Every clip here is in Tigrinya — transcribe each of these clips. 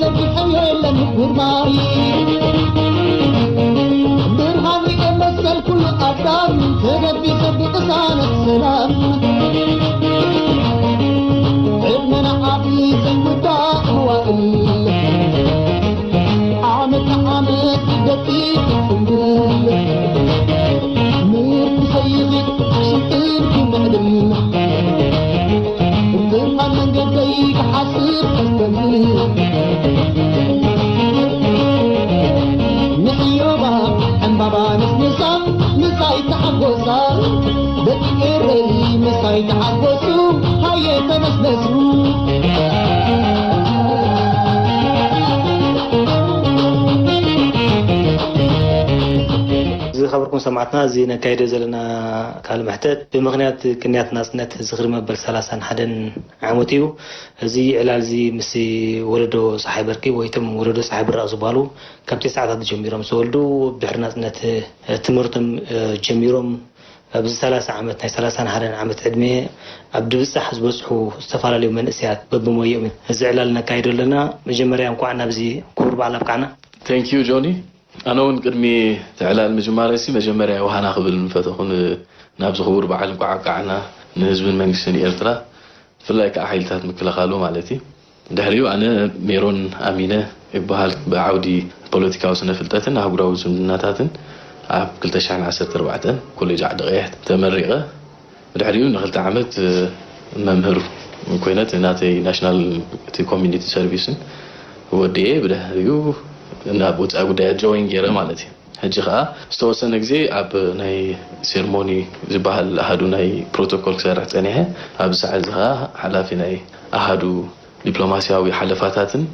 ዘርጊሐዮ የለን ምርማይ። ብርሃን ርኤ መሰል ኩሉ ኣዳም ተገፊ ሰብ ቅሳነት ሰላም። ዕድመና ዓቢ ዘይውዳእ መዋእል ዓመት ዓመት ደቂቕ ክንብል ምርኩሰ ይኺድ ሽጥን ክምዕብል። ብርሃን መንገደይ ክሓስብ ከስተምር ንሕዮባ ዕምባባ ነስንሳ ምሳይ ተሓጎሳ። ደቂ ኤረይ ምሳይ ተሓጎሱ ሃየ ተነስነሱ። ዝኸበርኩም ሰማዕትና፣ እዚ ነካይዶ ዘለና ቃለ መሕተት ብምኽንያት ቅንያት ናጽነት ዝኽሪ መበል ሰላሳን ሓደን ዓመት እዩ። እዚ ዕላል እዚ ምስ ወለዶ ጸሓይ በርቂ ወይ እቶም ወለዶ ጸሓይ ብራቕ ዝበሃሉ ካብ ተስዓታት ጀሚሮም ዝተወልዱ፣ ድሕሪ ናጽነት ትምህርቶም ጀሚሮም ኣብዚ ሰላሳ ዓመት፣ ናይ ሰላሳን ሓደን ዓመት ዕድመ ኣብ ድብጻሕ ዝበጽሑ ዝተፈላለዩ መንእሰያት በብሞይኦም እዚ ዕላል ነካይዶ ኣለና። መጀመርያ እንኳዕ ናብዚ ክቡር በዓል ኣብቃዕና። Thank you ጆኒ። ኣነ እውን ቅድሚ እቲ ዕላል ምጅማረይሲ መጀመርያ ዮሃና ክብል ምፈተኹ ን-፣ ናብዚ ክቡር በዓል እንኳዕ ኣብቃዓና ንህዝብን መንግስትን ኤርትራ፣ ብፍላይ ከዓ ሓይልታት ምክልኻሉ ማለት እዩ። ድሕሪኡ ኣነ ሜሮን ኣሚነ ይበሃል። ብዓውዲ ፖለቲካዊ ስነ ፍልጠትን ኣህጉራዊ ዝምድናታትን ኣብ ክልተ ሽሕን ዓሰርተ ኣርባዕተን ኮሌጅ ዓዲ ቀይሕ ተመሪቐ። ብድሕሪኡ ንክልተ ዓመት መምህር ኮይነ ናተይ ናሽናል እቲ ኮሚኒቲ ሰርቪስን ወዲኤ ብድሕሪኡ ናብ ወፃኢ ጉዳያት ጆይን ገይረ ማለት እዩ። ሕጂ ከዓ ዝተወሰነ ግዜ ኣብ ናይ ሴርሞኒ ዝበሃል ኣሃዱ ናይ ፕሮቶኮል ክሰርሕ ፀኒሐ። ኣብዚ ሰዓት እዚ ከዓ ሓላፊ ናይ ኣሃዱ ዲፕሎማሲያዊ ሓለፋታትን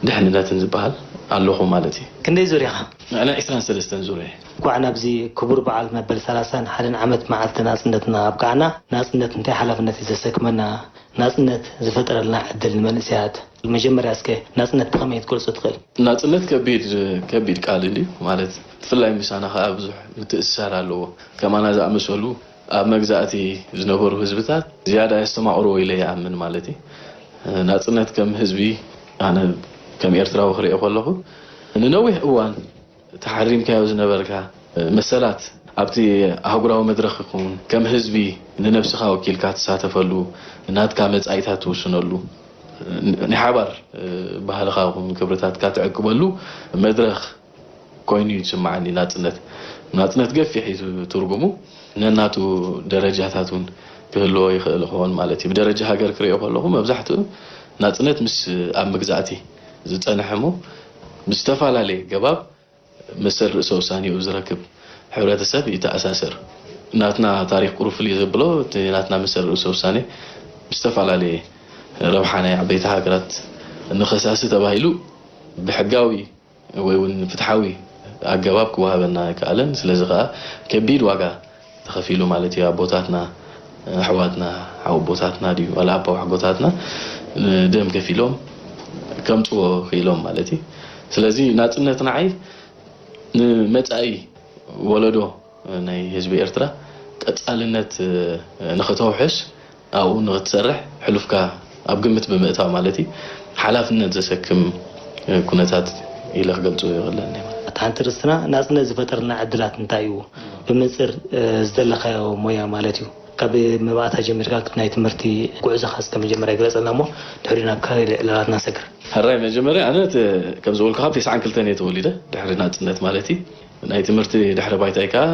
ድሕንነትን ዝበሃል ኣለኹ ማለት እዩ። ክንደይ ዙር ኢኻ? ኣነ ዕስራን ሰለስተን ዙር እየ። እንኳዕ ናብዚ ክቡር በዓል መበል ሰላሳን ሓደን ዓመት መዓልቲ ናጽነትና ኣብቃዕና። ናጽነት እንታይ ሓላፍነት እዩ ዘሰክመና? ናጽነት ዝፈጠረልና ዕድል ንመንእሰያት። መጀመርያ እስከ ናጽነት ብኸመይ ክትገልጾ ትኽእል? ናጽነት ከቢድ ከቢድ ቃል እንድዩ ማለት ብፍላይ ምሳና ከዓ ብዙሕ ምትእስሳር ኣለዎ። ከማና ዝኣመሰሉ ኣብ መግዛእቲ ዝነበሩ ህዝብታት ዝያዳ የስተማቕርዎ ኢለ ይኣምን ማለት እዩ። ናጽነት ከም ህዝቢ ኣነ ከም ኤርትራዊ ክሪኦ ከለኹ ንነዊሕ እዋን ተሓሪምካዮ ዝነበርካ መሰላት ኣብቲ ኣህጉራዊ መድረኽ ይኹን ከም ህዝቢ ንነብስኻ ወኪልካ ትሳተፈሉ ናትካ መጻኢታት ትውስነሉ ናይ ሓባር ባህልኻ ይኹን ክብርታትካ ትዕቅበሉ መድረኽ ኮይኑ እዩ ዝስምዓኒ ናጽነት። ናጽነት ገፊሕ እዩ ትርጉሙ። ነናቱ ደረጃታት እውን ክህልዎ ይኽእል ክኾን ማለት እዩ። ብደረጃ ሃገር ክሪኦ ከለኹ መብዛሕትኡ ናጽነት ምስ ኣብ መግዛእቲ ዝጸንሐ እሞ ብዝተፈላለየ ገባብ መሰል ርእሰ ውሳኔኡ ዝረክብ ሕብረተሰብ ይተኣሳሰር። ናትና ታሪኽ ቁሩብ ፍልይ ዘብሎ እቲ ናትና መሰል ርእሰ ውሳኔ ብዝተፈላለየ ረብሓ ናይ ዓበይቲ ሃገራት ንኸሳሲ ተባሂሉ ብሕጋዊ ወይ እውን ፍትሓዊ ኣገባብ ክወሃበና ኣይከኣለን። ስለዚ ከዓ ከቢድ ዋጋ ተኸፊሉ ማለት እዩ። ኣቦታትና ኣሕዋትና ሓወቦታትና ድዩ ዋላ ኣቦ ኣሕጎታትና ደም ከፊሎም ከምፅዎ ክኢሎም ማለት እዩ። ስለዚ ናፅነት ንዓይ ንመፃኢ ወለዶ ናይ ህዝቢ ኤርትራ ቀፃልነት ንኸተውሕስ ኣብኡ ንኽትሰርሕ ሕሉፍካ ኣብ ግምት ብምእታው ማለት እዩ ሓላፍነት ዘሰክም ኩነታት ኢለ ክገልፁ ይኽእለኒ ማለት እዩ። ሓንቲ ርስትና ናፅነት ዝፈጠረልና ዕድላት እንታይ እዩ? ብመንፅር ዝደለኻዮ ሞያ ማለት እዩ። ካብ መባእታ ጀሚርካ ናይ ትምህርቲ ጉዕዞኻ እስከ መጀመርያ ግለፀልና እሞ ድሕሪኡ ናብ ካልእ ዕላላት ናሰግር። ሕራይ መጀመርያ ኣነ ከም ዝበልኩ ካብ ተስዓን ክልተን እየ ተወሊደ ድሕሪ ናፅነት ማለት እዩ። ናይ ትምህርቲ ድሕረ ባይታይ ከዓ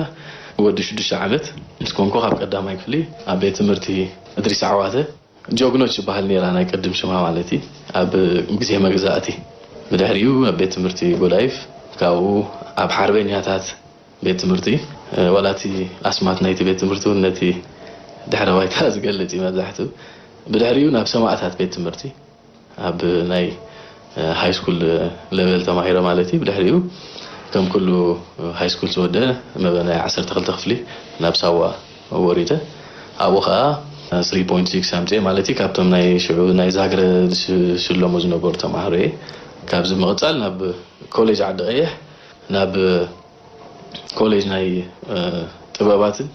ወዲ ሽዱሽተ ዓመት ምስ ኮንኩ ካብ ቀዳማይ ክፍሊ ኣብ ቤት ትምህርቲ እድሪስ ዓዋተ ጀግኖች ዝበሃል ነይራ ናይ ቅድም ሽማ ማለት እዩ ኣብ ግዜ መግዛእቲ ብድሕሪኡ ኣብ ቤት ትምህርቲ ጎዳይፍ ካብኡ ኣብ ሓርበኛታት ቤት ትምህርቲ ዋላ እቲ ኣስማት ናይቲ ቤት ትምህርቲ እውን ነቲ ድሕረ ባይታ ዝገልፅ እዩ መብዛሕትኡ ብድሕሪኡ ናብ ሰማእታት ቤት ትምህርቲ ኣብ ናይ ሃይ ስኩል ለቨል ተማሂረ ማለት እዩ። ብድሕሪኡ ከም ኩሉ ሃይ ስኩል ዝወደ መበ ናይ ዓሰርተ ክልተ ክፍሊ ናብ ሳዋ ወሪደ ኣብኡ ከዓ ስሪ ፖይንት ሲክስ ኣምፅኤ ማለት እዩ። ካብቶም ናይ ሽዑ ናይ ዛግረ ዝሽለሙ ዝነበሩ ተማሃሮ እየ። ካብዚ ምቕፃል ናብ ኮሌጅ ዓዲ ቀይሕ ናብ ኮሌጅ ናይ ጥበባትን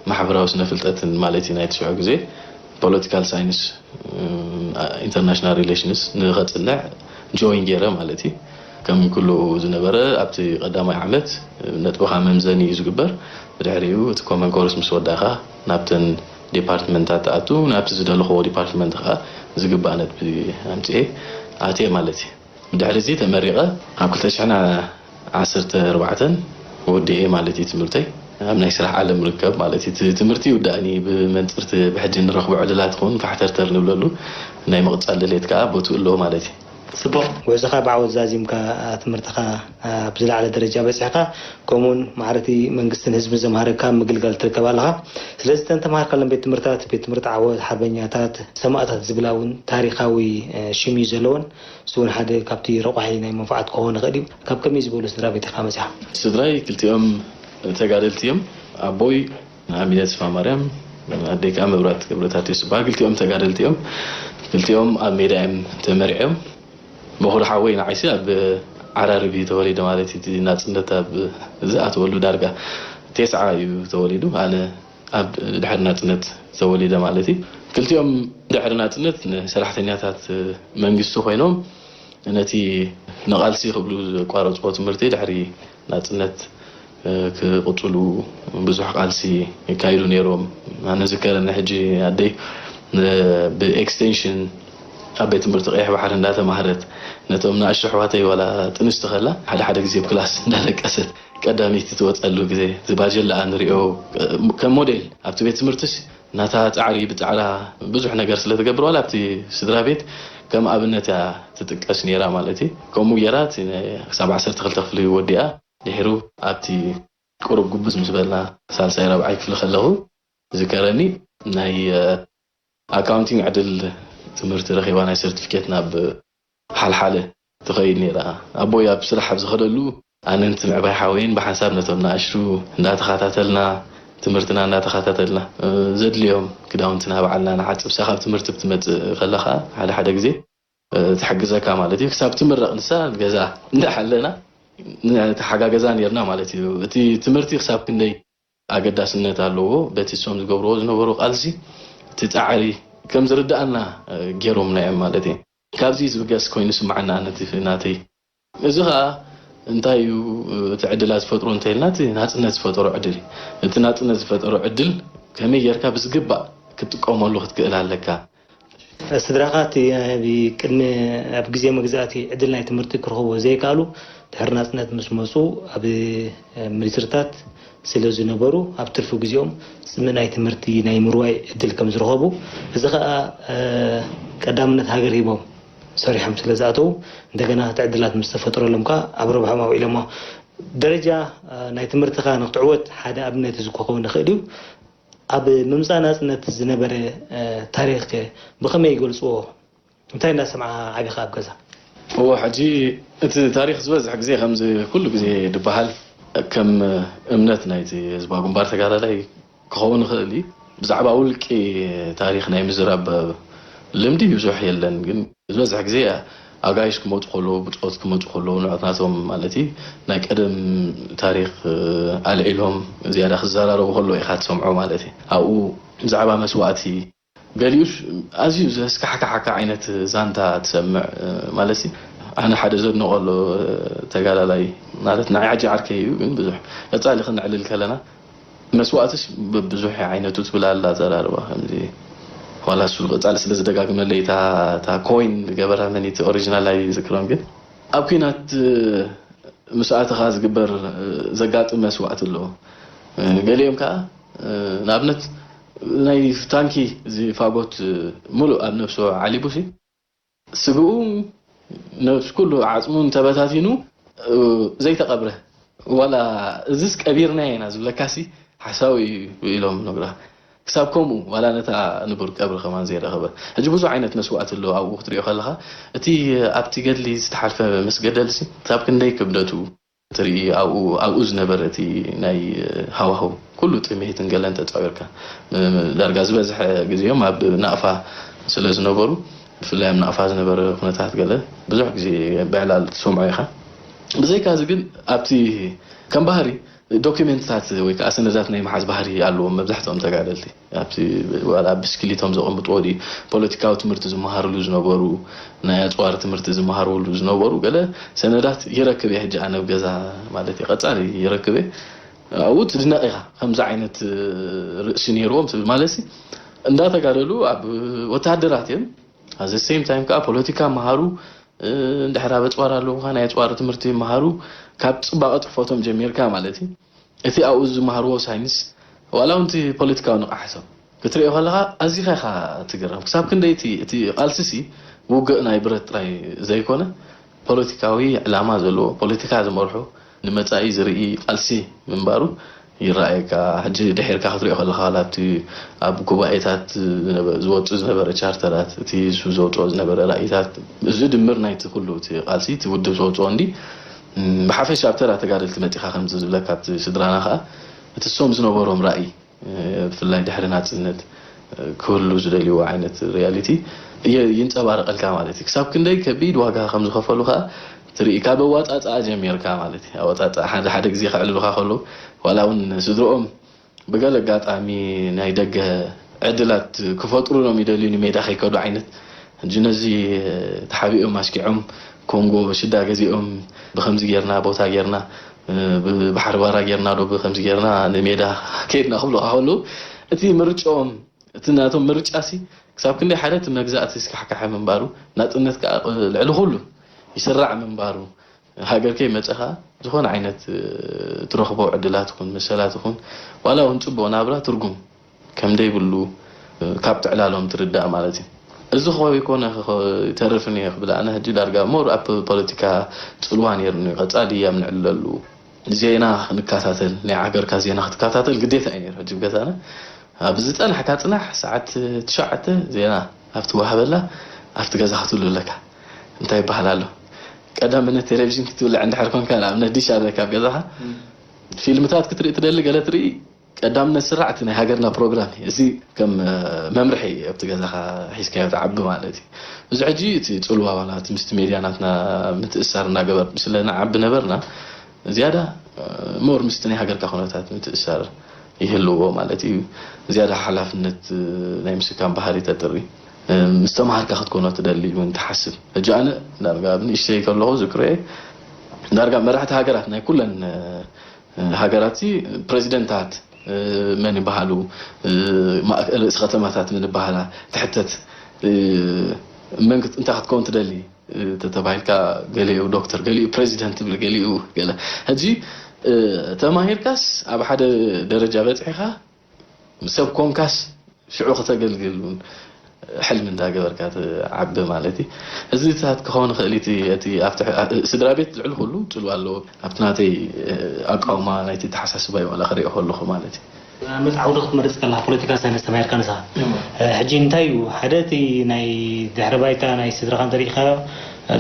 ማሕበራዊ ስነ ፍልጠትን ማለት እዩ ናይ ትሽዑ ግዜ ፖለቲካል ሳይንስ ኢንተርናሽናል ሪሌሽንስ ንኸፅንዕ ጆይን ገይረ ማለት እዩ። ከም ኩሉ ዝነበረ ኣብቲ ቀዳማይ ዓመት ነጥብኻ መምዘኒ እዩ ዝግበር። ብድሕሪኡ እቲ ኮመን ኮርስ ምስ ወዳእኻ ናብተን ዲፓርትመንታት ትኣቱ፣ ናብቲ ዝደለኽዎ ዲፓርትመንት ከዓ ዝግባእ ነጥቢ ኣምፅኤ ኣትየ ማለት እዩ። ብድሕሪ እዚ ተመሪቐ ኣብ ክልተ ሽሕን ዓሰርተ ኣርባዕተን ወዲኤ ማለት እዩ ትምህርተይ። ኣብ ናይ ስራሕ ዓለም ርከብ ማለት እዩ። እቲ ትምህርቲ ይውዳእኒ ብመንፅርቲ ብሕጂ ንረኽቦ ዕድላት ኹን ፋሕተርተር ንብለሉ ናይ ምቕፃል ድሌት ከዓ ቦትኡ ኣለዎ ማለት እዩ። ጽቡቕ። ጉዕዞኻ ብዓወት ዛዚምካ፣ ትምህርትኻ ኣብ ዝለዓለ ደረጃ በጺሕካ፣ ከምኡውን ማዕረቲ መንግስትን ህዝብን ዘምሃረካ ምግልጋል ትርከብ ኣለኻ። ስለዚ እተን ተምሃርካለን ቤት ትምህርትታት፣ ቤት ትምህርቲ ዓወት ሓርበኛታት፣ ሰማእታት ዝብላ እውን ታሪኻዊ ሽም እዩ ዘለወን። እሱ እውን ሓደ ካብቲ ረቋሒ ናይ መንፋዓት ክኸውን ይኽእል እዩ። ካብ ከመይ ዝበሉ ስድራ ቤት ኢኻ መጺኻ? ስድራይ ክልቲኦም ተጋደልቲ እዮም። ኣቦይ ኣሚነ ተስፋማርያም፣ ኣደይ ከዓ መብራት ገብረታቴዎስ ዝበሃል። ክልቲኦም ተጋደልቲ እዮም። ክልቲኦም ኣብ ሜዳ እዮም ተመሪዖም። በኹሪ ሓወይ ንዓይሲ ኣብ ዓራርብ እዩ ተወሊደ ማለት እዩ። እቲ ናፅነት ኣብ ዝኣተወሉ ዳርጋ ቴስዓ እዩ ተወሊዱ። ኣነ ኣብ ድሕሪ ናፅነት ተወሊደ ማለት እዩ። ክልቲኦም ድሕሪ ናፅነት ንሰራሕተኛታት መንግስቲ ኮይኖም ነቲ ንቓልሲ ክብሉ ዘቋረፅዎ ትምህርቲ ድሕሪ ናፅነት ክቕፅሉ ብዙሕ ቃልሲ ይካይዱ ነይሮም። ኣነ ዝከረኒ ሕጂ ኣደይ ብኤክስቴንሽን ኣብ ቤት ትምህርቲ ቀይሕ ባሕሪ እንዳተማህረት ነቶም ንኣሽቱ ኣሕዋተይ ዋላ ጥንስቲ ከላ ሓደ ሓደ ግዜ ኣብ ክላስ እንዳለቀሰት ቀዳመይቲ ትወፀሉ ግዜ ዝባጀላኣ ንሪኦ ከም ሞዴል ኣብቲ ቤት ትምህርትስ ናታ ፃዕሪ ብፃዕራ ብዙሕ ነገር ስለ ትገብር ዋላ ኣብቲ ስድራ ቤት ከም ኣብነት እያ ትጥቀስ ነይራ ማለት እዩ። ከምኡ ገይራ እቲ ናይ ክሳብ ዓሰርተ ክልተ ክፍሊ ወዲኣ ድሒሩ ኣብቲ ቁሩብ ጉብዝ ምስ በልና ሳልሳይ ራብዓይ ክፍሊ ከለኹ ዝከረኒ ናይ ኣካውንቲንግ ዕድል ትምህርቲ ረኺባ ናይ ሰርቲፊኬት ናብ ሓልሓለ ትኸይድ ነይራ። ኣቦይ ኣብ ስራሕ ኣብ ዝኸደሉ ኣነን እቲ ምዕባይ ሓወይን ብሓንሳብ ነቶም ንኣሽቱ እንዳተኸታተልና ትምህርትና እንዳተኸታተልና ዘድልዮም ክዳውንትና ባዕልና ንዓፅብ። ሳኻብ ትምህርቲ ብትመፅእ ከለኻ ሓደ ሓደ ግዜ ትሕግዘካ ማለት እዩ። ክሳብ ትምረቕ ንሳ ገዛ እንዳሓለና ንተሓጋገዛ ነርና ማለት እዩ። እቲ ትምህርቲ ክሳብ ክንደይ ኣገዳስነት ኣለዎ በቲ እሶም ዝገብርዎ ዝነበሩ ቃልሲ እቲ ፃዕሪ ከም ዝርድኣና ገይሮምና እዮም ማለት እዩ። ካብዚ ዝብገስ ኮይኑ ስምዓና ነቲ ናተይ እዚ ኸዓ እንታይ እዩ እቲ ዕድላት ዝፈጥሮ እንተኢልና እቲ ናፅነት ዝፈጠሮ ዕድል እዩ። እቲ ናፅነት ዝፈጠሮ ዕድል ከመይ ጌርካ ብዝግባእ ክትጥቀመሉ ክትክእል ኣለካ። ስድራኻ እቲ ቅድሚ ኣብ ግዜ መግዛእቲ ዕድል ናይ ትምህርቲ ክረኽብዎ ዘይከኣሉ ድሕሪ ናፅነት ምስ መፁ ኣብ ሚኒስትርታት ስለ ዝነበሩ ኣብ ትርፊ ግዜኦም ፅምእ ናይ ትምህርቲ ናይ ምርዋይ ዕድል ከም ዝረኸቡ እዚ ኸዓ ቀዳምነት ሃገር ሂቦም ሰሪሖም ስለ ዝኣተዉ እንደገና እቲ ዕድላት ምስ ተፈጥረሎም ከዓ ኣብ ረብሖም ኣውዒሎሞ። ደረጃ ናይ ትምህርትኻ ንክትዕወት ሓደ ኣብነት እዚ ክኸውን ይኽእል እዩ። ኣብ ምምፃእ ናፅነት ዝነበረ ታሪኽ ከ ብኸመይ ይገልፅዎ? እንታይ እናሰምዓ ዓቢኻ ኣብ ገዛ? እዎ ሕጂ እቲ ታሪኽ ዝበዝሕ ግዜ ከምዚ ኩሉ ግዜ ዝበሃል ከም እምነት ናይቲ ህዝባዊ ግንባር ተጋዳላይ ክኸውን ይኽእል እዩ። ብዛዕባ ውልቂ ታሪኽ ናይ ምዝራብ ልምዲ ብዙሕ የለን፣ ግን ዝበዝሕ ግዜ ኣጋይሽ ክመፁ ከለዉ፣ ብፆት ክመፁ ከለዉ ንዖት ናቶም ማለት እዩ ናይ ቀደም ታሪኽ ኣልዒሎም ዝያዳ ክዘራረቡ ከለዉ ኢኻ ትሰምዖ ማለት እዩ። ኣብኡ ብዛዕባ መስዋእቲ ገሊኡስ ኣዝዩ ዘስካሕክሓካ ዓይነት ዛንታ ትሰምዕ ማለት እዩ። ኣነ ሓደ ዘድንቆ ኣሎ ተጋዳላይ ማለት ንዓይ ሕጂ ዓርከይ እዩ፣ ግን ብዙሕ ቀጻሊ ክነዕልል ከለና መስዋእትስ በብዙሕ ዓይነቱ ትብል ኣላ ኣዘራርባ ከምዚ ዋላ እሱ ቀጻሊ ስለ ዝደጋግመለይ እታ እታ ኮይን ዝገበራ መን እቲ ኦሪጂናል ኣይዝክሮን ግን ኣብ ኲናት ምስ ኣተኻ ዝግበር ዘጋጥም መስዋእቲ ኣለዎ። ገሊኦም ከዓ ንኣብነት ናይ ታንኪ እዚ ፋጎት ሙሉእ ኣብ ነብሱ ዓሊቡሲ ስግኡ ነብስ ኩሉ ዓፅሙን ተበታቲኑ ዘይተቐብረ ዋላ እዝስ ቀቢርናዮ ኢና ዝብለካሲ ሓሳዊ እዩ ኢሎም ነግራ ክሳብ ከምኡ ዋላ ነታ ንቡር ቀብሪ ከማን ዘይረኸበ ሕጂ ብዙሕ ዓይነት መስዋእቲ ኣሎ ኣብኡ ክትሪኦ ከለኻ እቲ ኣብቲ ገድሊ ዝተሓልፈ መስገደልሲ ክሳብ ክንደይ ክብደቱ ትርኢ ኣብኡ ኣብኡ ዝነበረ እቲ ናይ ሃዋህው ኩሉ ጥሜትን ገለን ተፃዊርካ ዳርጋ ዝበዝሐ ግዜኦም ኣብ ናቕፋ ስለ ዝነበሩ ብፍላይ ኣብ ናቕፋ ዝነበረ ኩነታት ገለ ብዙሕ ግዜ ብዕላል ትሰምዖ ኢኻ ብዘይካዚ ግን ኣብቲ ከም ባህሪ ዶኪመንትታት ወይ ከዓ ሰነዳት ናይ መሓዝ ባህሪ ኣለዎም መብዛሕትኦም ተጋደልቲ። ኣብቲ ዋላ ኣብ ብስክሊቶም ዘቐምጥዎ ድዩ፣ ፖለቲካዊ ትምህርቲ ዝመሃርሉ ዝነበሩ፣ ናይ ኣፅዋር ትምህርቲ ዝመሃርሉ ዝነበሩ ገለ ሰነዳት ይረክብ እየ። ሕጂ ኣነ ኣብ ገዛ ማለት እዩ ቀፃሊ ይረክብ እየ። ኣብኡ ትድነቕ ኢኻ፣ ከምዚ ዓይነት ርእሲ ነይርዎም ትብል ማለት እንዳተጋደሉ ኣብ ወታደራት እዮም። ኣዘ ሴም ታይም ከዓ ፖለቲካ መሃሩ፣ እንድሕር ኣብ ኣፅዋር ኣለውካ ናይ ኣፅዋር ትምህርቲ መሃሩ፣ ካብ ፅባቐ ፅሕፈቶም ጀሚርካ ማለት እዩ። እቲ ኣብኡ ዝመሃርዎ ሳይንስ ዋላ እውን እቲ ፖለቲካዊ ንቕሓቶም ክትሪኦ ከለኻ ኣዚኻ ኢኻ ትግረም። ክሳብ ክንደይ እቲ እቲ ቃልሲ ሲ ውግእ ናይ ብረት ጥራይ ዘይኮነ ፖለቲካዊ ዕላማ ዘለዎ፣ ፖለቲካ ዝመርሑ፣ ንመጻኢ ዝርኢ ቃልሲ ምንባሩ ይረኣየካ። ሕጂ ድሒርካ ክትሪኦ ከለኻ ዋላ ኣብቲ ኣብ ጉባኤታት ዝነበ- ዝወጽእ ዝነበረ ቻርተራት፣ እቲ እሱ ዘውጽኦ ዝነበረ ራእይታት፣ እዚ ድምር ናይቲ ኩሉ እቲ ቃልሲ እቲ ውድብ ዘውጽኦ እንዲ ብሓፈሻ ኣብ ተራ ተጋደልቲ መጺኻ ከምዚ ዝብለካ ኣብቲ ስድራና ከኣ እቲ እሶም ዝነበሮም ራእይ ብፍላይ ድሕሪ ናጽነት ክህሉ ዝደልይዎ ዓይነት ሪያሊቲ ይንጸባረቐልካ ማለት እዩ። ክሳብ ክንደይ ከቢድ ዋጋ ከም ዝኸፈሉ ከኣ ትርኢ። ካብ ኣዋጻጽኣ ጀሚርካ ማለት እዩ። ኣዋጻጽኣ ሓደ ሓደ ግዜ ከዕልሉኻ ከለዉ ዋላ እውን ስድርኦም ብገለ ኣጋጣሚ ናይ ደገ ዕድላት ክፈጥሩሎም ይደልዩ ንሜዳ ከይከዱ ዓይነት ሕጂ ነዚ ተሓቢኦም ኣሽኪዖም ኮንጎ ሽዳ ገዚኦም ብኸምዚ ጌርና ቦታ ጌርና ብባሕሪ ባራ ጌርና ዶ ብኸምዚ ጌርና ንሜዳ ከይድና ክብሉኻ ከለዉ እቲ ምርጫኦም እቲ ናቶም ምርጫ ሲ ክሳብ ክንደይ ሓደ እቲ መግዛእቲ ስካሕካሐ ምንባሩ ናጽነት ከዓ ልዕሊ ኩሉ ይስራዕ ምንባሩ ሃገር ከይመጸኻ ዝኾነ ዓይነት ትረኽቦ ዕድላት ይኹን መሰላት ይኹን ዋላ እውን ጽቡቕ ናብራ ትርጉም ከም ደይብሉ ካብ ጥዕላሎም ትርዳእ ማለት እዩ። እዚ ኸይኮነ ይተርፍን እየ ክብል ኣነ ሕጂ ዳርጋ ሞር ኣብ ፖለቲካ ጽልዋ ነይሩኒ ቀጻሊ እያ ምንዕለሉ ዜና ክንከታተል ናይ ዓገርካ ዜና ክትከታተል ግዴታ እዩ ነይሩ። ሕጂ ገዛና ኣብ ዝጸናሕካ ጽናሕ ሰዓት ትሽዓተ ዜና ኣብቲ ወሃበላ ኣብቲ ገዛ ክትብሉ ኣለካ። እንታይ ይበሃል ኣሎ ቀዳምነት ቴሌቪዥን ክትብልዕ እንድሕር ኮንካ ንኣብነት ዲሽ ኣለካ ኣብ ገዛኻ ፊልምታት ክትርኢ ትደሊ ገለ ትርኢ ቀዳምነት ስራዕ እቲ ናይ ሃገርና ፕሮግራም እዩ። እዚ ከም መምርሒ ኣብቲ ገዛኻ ሒዝካዮ ትዓቢ ማለት እዩ። እዚ ሕጂ እቲ ጽልዋ ዋላ እቲ ምስቲ ሜድያ ናትና ምትእሳር እናገበር ስለ ንዓቢ ነበርና ዝያዳ ሞር ምስቲ ናይ ሃገርካ ኩነታት ምትእሳር ይህልዎ ማለት እዩ። ዝያዳ ሓላፍነት ናይ ምስካም ባህሪ ተጥሪ ምስ ተምሃርካ ክትኮኖ ትደሊ እውን ትሓስብ። ሕጂ ኣነ ዳርጋ ኣብ ንእሽተይ ከለኹ ዝክርኤ ዳርጋ መራሕቲ ሃገራት ናይ ኩለን ሃገራት ሲ ፕረዚደንታት መን ይበሃሉ፣ ማእከል ርእሲ ከተማታት መን ይበሃላ ትሕተት፣ መን ክት- እንታይ ክትከውን ትደሊ ተተባሂልካ ገሊኡ ዶክተር፣ ገሊኡ ፕረዚደንት ትብል፣ ገሊኡ ገለ። ሕጂ ተማሂርካስ ኣብ ሓደ ደረጃ በፂሕኻ ሰብ ኮንካስ ሽዑ ከተገልግል እውን ሕልሚ እንዳገበርካ ትዓቢ ማለት እዩ። እዚታት ክኸውን ይኽእል እቲ እቲ ኣብቲ ሕ- ስድራ ቤት ልዕሊ ኩሉ ጽልዋ ኣለዎ። ኣብቲ ናተይ ኣቃውማ ናይቲ ተሓሳስባይ ዋላ ክሪኦ ከለኹ ማለት እዩ። ንኣብነት ዓውዲ ክትመርጽ ከለኻ ፖለቲካ ሳይንስ ተማሂርካ ንስኻ ሕጂ እንታይ እዩ ሓደ እቲ ናይ ድሕሪ ባይታ ናይ ስድራኻ እንተሪኢኻዮ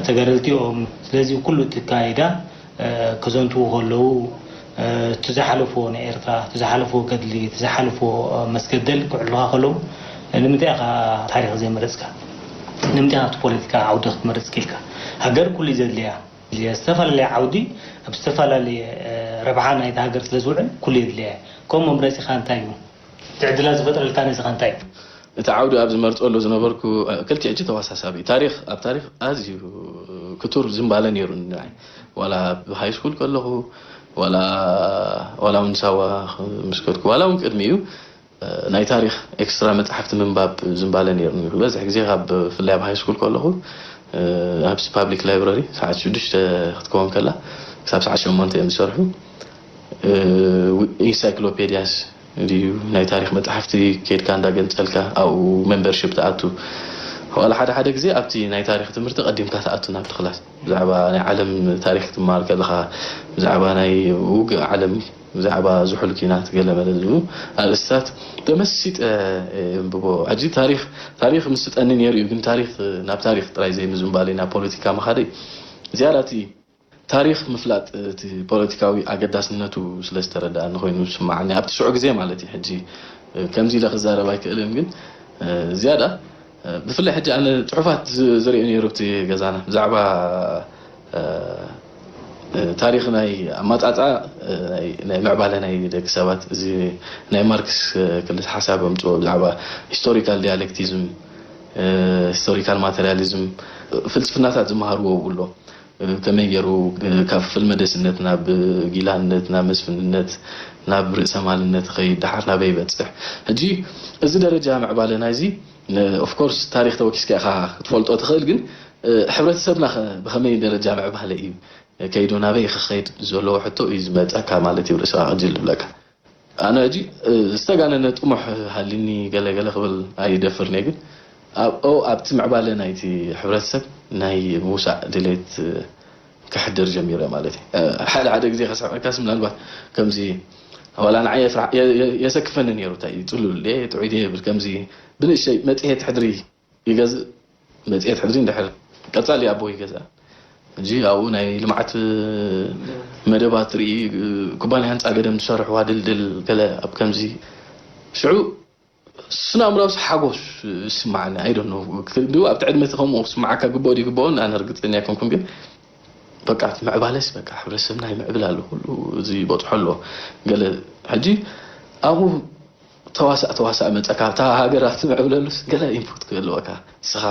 ተጋደልቲ እዮም። ስለዚ ኩሉ እቲ ኣካይዳ ከዘንትዉ ከለዉ እቲ ዝሓለፍዎ ንኤርትራ እቲ ዝሓለፍዎ ገድሊ እቲ ዝሓለፍዎ መስገደል ክዕሉኻ ከለዉ ንምንታይ ኢኻ ታሪኽ ዘይመረጽካ? ንምንታይ ኢኻ ኣብቲ ፖለቲካ ዓውዲ ክትመርጽ ክኢልካ? ሃገር ኩሉ እዩ ዘድልያ። ዝተፈላለየ ዓውዲ ኣብ ዝተፈላለየ ረብሓ ናይታ ሃገር ስለ ዝውዕል ኩሉ የድልያ። ከም መምረጺኻ እንታይ እዩ? እቲ ዕድላት ዝፈጥረልካ ንስኻ እንታይ እዩ? እቲ ዓውዲ ኣብ ዝመርጸሉ ዝነበርኩ ክልቲኡ ሕጂ ተወሳሳቢ እዩ። ታሪኽ ኣብ ታሪኽ ኣዝዩ ክቱር ዝንባለ ነይሩ ንዓይ። ዋላ ኣብ ሃይ ስኩል ከለኹ ዋላ ዋላ እውን ሳዋ ምስ ከድኩ ዋላ እውን ቅድሚኡ ናይ ታሪኽ ኤክስትራ መጻሕፍቲ ምንባብ ዝንባለ ነይሩኒ። ዝበዝሕ ግዜ ካብ ብፍላይ ኣብ ሃይ ስኩል ከለኹ ኣብዚ ፓብሊክ ላይብረሪ ሰዓት ሽዱሽተ ክትከውን ከላ ክሳብ ሰዓት ሸሞንተ እዮም ዝሰርሑ። ኢንሳይክሎፔድያስ ድዩ ናይ ታሪኽ መጻሕፍቲ ኬድካ እንዳገንጸልካ ኣብኡ ሜምበርሺፕ ትኣቱ። ዋላ ሓደ ሓደ ግዜ ኣብቲ ናይ ታሪኽ ትምህርቲ ቀዲምካ ትኣቱ ናብቲ ክላስ ብዛዕባ ናይ ዓለም ታሪኽ ክትመሃር ከለኻ ብዛዕባ ናይ ውግእ ዓለም ብዛዕባ ዝሑል ኪናት ገለ መለ ዝብሉ ኣርእስታት ተመሲጠ የንብቦ። ሕጂ ታሪኽ ታሪኽ ምስጠኒ ነይሩ እዩ፣ ግን ታሪኽ ናብ ታሪኽ ጥራይ ዘይምዝንባለይ ናብ ፖለቲካ ምኻደይ ዝያዳ እቲ ታሪኽ ምፍላጥ እቲ ፖለቲካዊ ኣገዳስነቱ ስለ ዝተረድኣኒ ኮይኑ ዝስምዓኒ ኣብቲ ሽዑ ግዜ ማለት እዩ። ሕጂ ከምዚ ኢለ ክዛረብ ኣይክእልን፣ ግን ዝያዳ ብፍላይ ሕጂ ኣነ ጽሑፋት ዝርእዩ ነይሩ ኣብቲ ገዛና ብዛዕባ ታሪኽ ናይ ኣማጻጻ ናይ ምዕባለ ናይ ደቂ ሰባት፣ እዚ ናይ ማርክስ ክልተ ሓሳብ ኣምጽኦ ብዛዕባ ሂስቶሪካል ዲያሌክቲዝም፣ ሂስቶሪካል ማተሪያሊዝም፣ ፍልስፍናታት ዝመሃርዎ ኣሎ። ከመይ ገይሩ ካብ ፍልመደስነት ናብ ጊላነት፣ ናብ መስፍንነት፣ ናብ ርእሰማልነት ኸይድ፣ ደሓር ናበይ ይበጽሕ? ሕጂ እዚ ደረጃ ምዕባለ ናይዚ፣ ኦፍኮርስ፣ ታሪኽ ተወኪስካ ኢኻ ክትፈልጦ ትኽእል፣ ግን ሕብረተሰብና ብኸመይ ደረጃ ምዕባለ እዩ ከይዱ፣ ናበይ ክኸይድ ዘለዎ ሕቶ እዩ ዝመፀካ ማለት እዩ። ርእስኻ ቅጅል ዝብለካ። ኣነ ሕጂ ዝተጋነነ ጥሙሕ ሃሊኒ ገለ ገለ ክብል ኣይደፍርኒ፣ ግን ኣብቲ ምዕባለ ናይቲ ሕብረተሰብ ናይ ምውሳእ ድሌት ክሕድር ጀሚረ ማለት እዩ። ሓደ ሓደ ግዜ ከስሕቀካስ፣ ምናልባት ከምዚ፣ ዋላ ንዓይ የሰክፈኒ ነይሩ። እንታይ እዩ፣ ፅሉል ድየ ጥዑይ ድየ ይብል። ከምዚ ብንእሽተይ መፅሄት ሕድሪ ይገዝእ፣ መፅሄት ሕድሪ እንድሕር ቀፃሊ ኣቦ ይገዝኣ። ሕጂ ኣብኡ ናይ ልምዓት መደባት ርኢ፣ ኩባንያ ህንፃ ገደም ዝሰርሕዋ ድልድል ገለ ኣብ ከምዚ ሽዑ ስነ ኣእምሮስ ሓጎስ ይስማዓኒ። ኣይ ዶንት ኖ፣ ድኡ ኣብቲ ዕድመ እቲ ከምኡ ክስማዓካ ግብኦ ድዩ ግብኦን ኣነ ርግፀኛ ኣይኮንኩን፣ ግን በቃ እቲ ምዕባለስ በቃ ሕብረተሰብና ይምዕብል ኣሎ፣ ኩሉ እዚ ይበፅሖ ኣሎ። ገለ ሕጂ ኣብኡ ተዋሳእ ተዋሳእ መፀካ ኣብታ ሃገር ኣብቲ ምዕብለሉስ ገለ ኢንፑት ክህልወካ፣ ንስኻ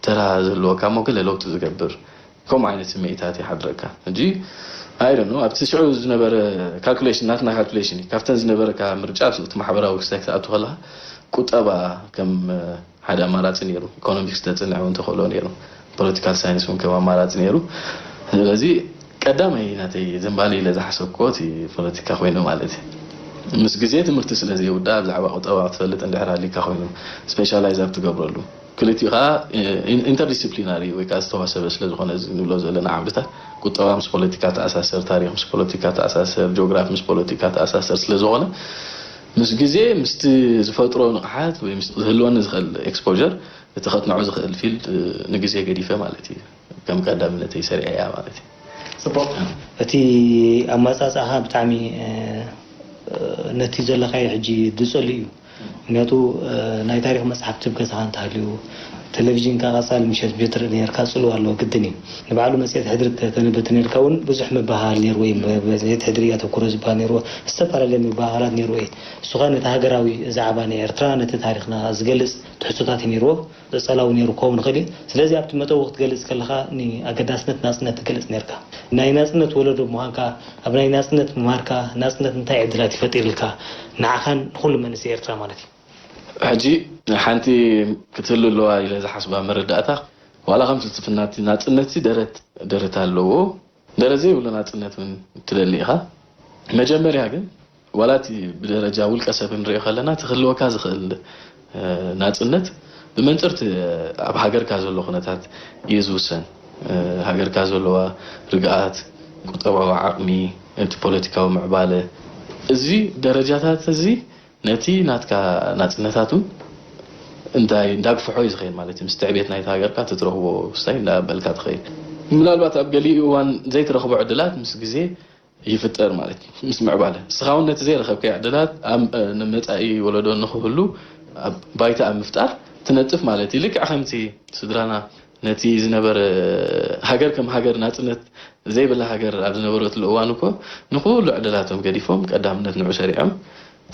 ተራ ዘለወካ እሞ ገለ ለውጢ ዝገብር ከምኡ ዓይነት ስምዒታት ይሓድረካ። ሕጂ ኣይ ዶንት ኖ፣ ኣብቲ ሽዑ ዝነበረ ካልኩሌሽን፣ ናትና ካልኩሌሽን እዩ፣ ካብተን ዝነበረካ ምርጫ፣ እቲ ማሕበራዊ ክስታይ ክትኣቱ ከለካ ቁጠባ ከም ሓደ ኣማራፂ ነይሩ። ኢኮኖሚክስ ተፅንዕ እውን ተኽእሎ ነይሩ። ፖለቲካል ሳይንስ እውን ከም ኣማራፂ ነይሩ። ስለዚ ቀዳማይ ናተይ ዘንባሊ ኢለ ዝሓሰብክዎ እቲ ፖለቲካ ኮይኑ ማለት እዩ። ምስ ግዜ ትምህርቲ ስለ ዘይውዳእ ብዛዕባ ቁጠባ ክትፈልጥ እንድሕር ሃሊካ ኮይኑ፣ ስፔሻላይዝ ኣብ ትገብረሉ፣ ክልቲኡ ከዓ ኢንተርዲስፕሊናሪ ወይ ከዓ ዝተዋሰበ ስለ ዝኾነ፣ እዚ ንብሎ ዘለና ዓውድታት፣ ቁጠባ ምስ ፖለቲካ ተኣሳሰር፣ ታሪኽ ምስ ፖለቲካ ተኣሳሰር፣ ጂኦግራፊ ምስ ፖለቲካ ተኣሳሰር ስለ ዝኾነ፣ ምስ ግዜ ምስቲ ዝፈጥሮ ንቕሓት ወይ ምስ ዝህልወኒ ዝኽእል ኤክስፖዠር፣ እቲ ከጥንዖ ዝኽእል ፊልድ ንግዜ ገዲፈ ማለት እዩ፣ ከም ቀዳምነተይ ሰሪዐያ ማለት እዩ። ፅቡቕ። እቲ ኣመፃፅኣኻ ብጣዕሚ ነቲ ዘለኻዮ ሕጂ ዝፀሉ እዩ። ምክንያቱ ናይ ታሪኽ መፅሓፍቲ ኣብ ገዛኻ እንተሃልዩ፣ ቴሌቪዥንካ ቀፃሊ ምሸት ብዮ ትርኢ ነርካ፣ ፅልዋ ኣለዎ፣ ግድን እዩ። ንባዕሉ መፅሄት ሕድሪ ተተንብብ ተነርካ እውን ብዙሕ ምብህሃል ነይርዎ እዩ። መፅሄት ሕድሪ ኣተኩሮ ዝበሃል ነይርዎ፣ ዝተፈላለየ ምብህሃላት ነይርዎ እዩ። እሱ ኸ ነቲ ሃገራዊ ዛዕባ ናይ ኤርትራ፣ ነቲ ታሪኽና ዝገልፅ ትሕዝቶታት እዩ ነይርዎ። ጸላዊ ነይሩ ክኸውን ይኽእል እዩ። ስለዚ ኣብቲ መጠው ክትገልጽ ከለኻ ንኣገዳስነት ናጽነት ትገልጽ ነርካ። ናይ ናጽነት ወለዶ ብምዃንካ፣ ኣብ ናይ ናጽነት ምምሃርካ፣ ናጽነት እንታይ ዕድላት እዩ ፈጢርልካ ንዓኻን ንኹሉ መንእሰይ ኤርትራ ማለት እዩ? ሕጂ ሓንቲ ክትህሉ ኣለዋ ኢለ ዝሓስባ መረዳእታ፣ ዋላ ከም ፍልስፍና እቲ ናጽነት ደረት ደረት ኣለዎ። ደረት ዘይብሉ ናጽነት እውን ትደሊ ኢኻ። መጀመርያ ግን ዋላ እቲ ብደረጃ ውልቀ ሰብ ክንሪኦ ከለና እቲ ክህልወካ ዝኽእል ናጽነት ብመንጽር እቲ ኣብ ሃገርካ ዘሎ ኩነታት እዩ ዝውሰን። ሃገርካ ዘለዋ ርግኣት፣ ቁጠባዊ ዓቕሚ፣ እቲ ፖለቲካዊ ምዕባለ፣ እዚ ደረጃታት እዚ ነቲ ናትካ ናጽነታት እውን እንታይ እንዳግፍሖ እዩ ዝኸይድ ማለት እዩ። ምስቲ ዕቤት ናይቲ ሃገርካ እቲ ትረኽቦ ክስታይ እንዳበልካ ትኸይድ። ምናልባት ኣብ ገሊኡ እዋን ዘይትረኽቦ ዕድላት ምስ ግዜ ይፍጠር ማለት እዩ። ምስ ምዕባለ ንስኻ እውን ነቲ ዘይረኸብካዮ ዕድላት ኣብ ንመጻኢ ወለዶ ንኽህሉ ኣብ ባይታ ኣብ ምፍጣር ትነጥፍ ማለት እዩ። ልክዕ ከምቲ ስድራና ነቲ ዝነበረ ሃገር ከም ሃገር ናጽነት ዘይብላ ሃገር ኣብ ዝነበረትሉ እዋን እኮ ንኹሉ ዕድላቶም ገዲፎም ቀዳምነት ንዑ ሰሪዖም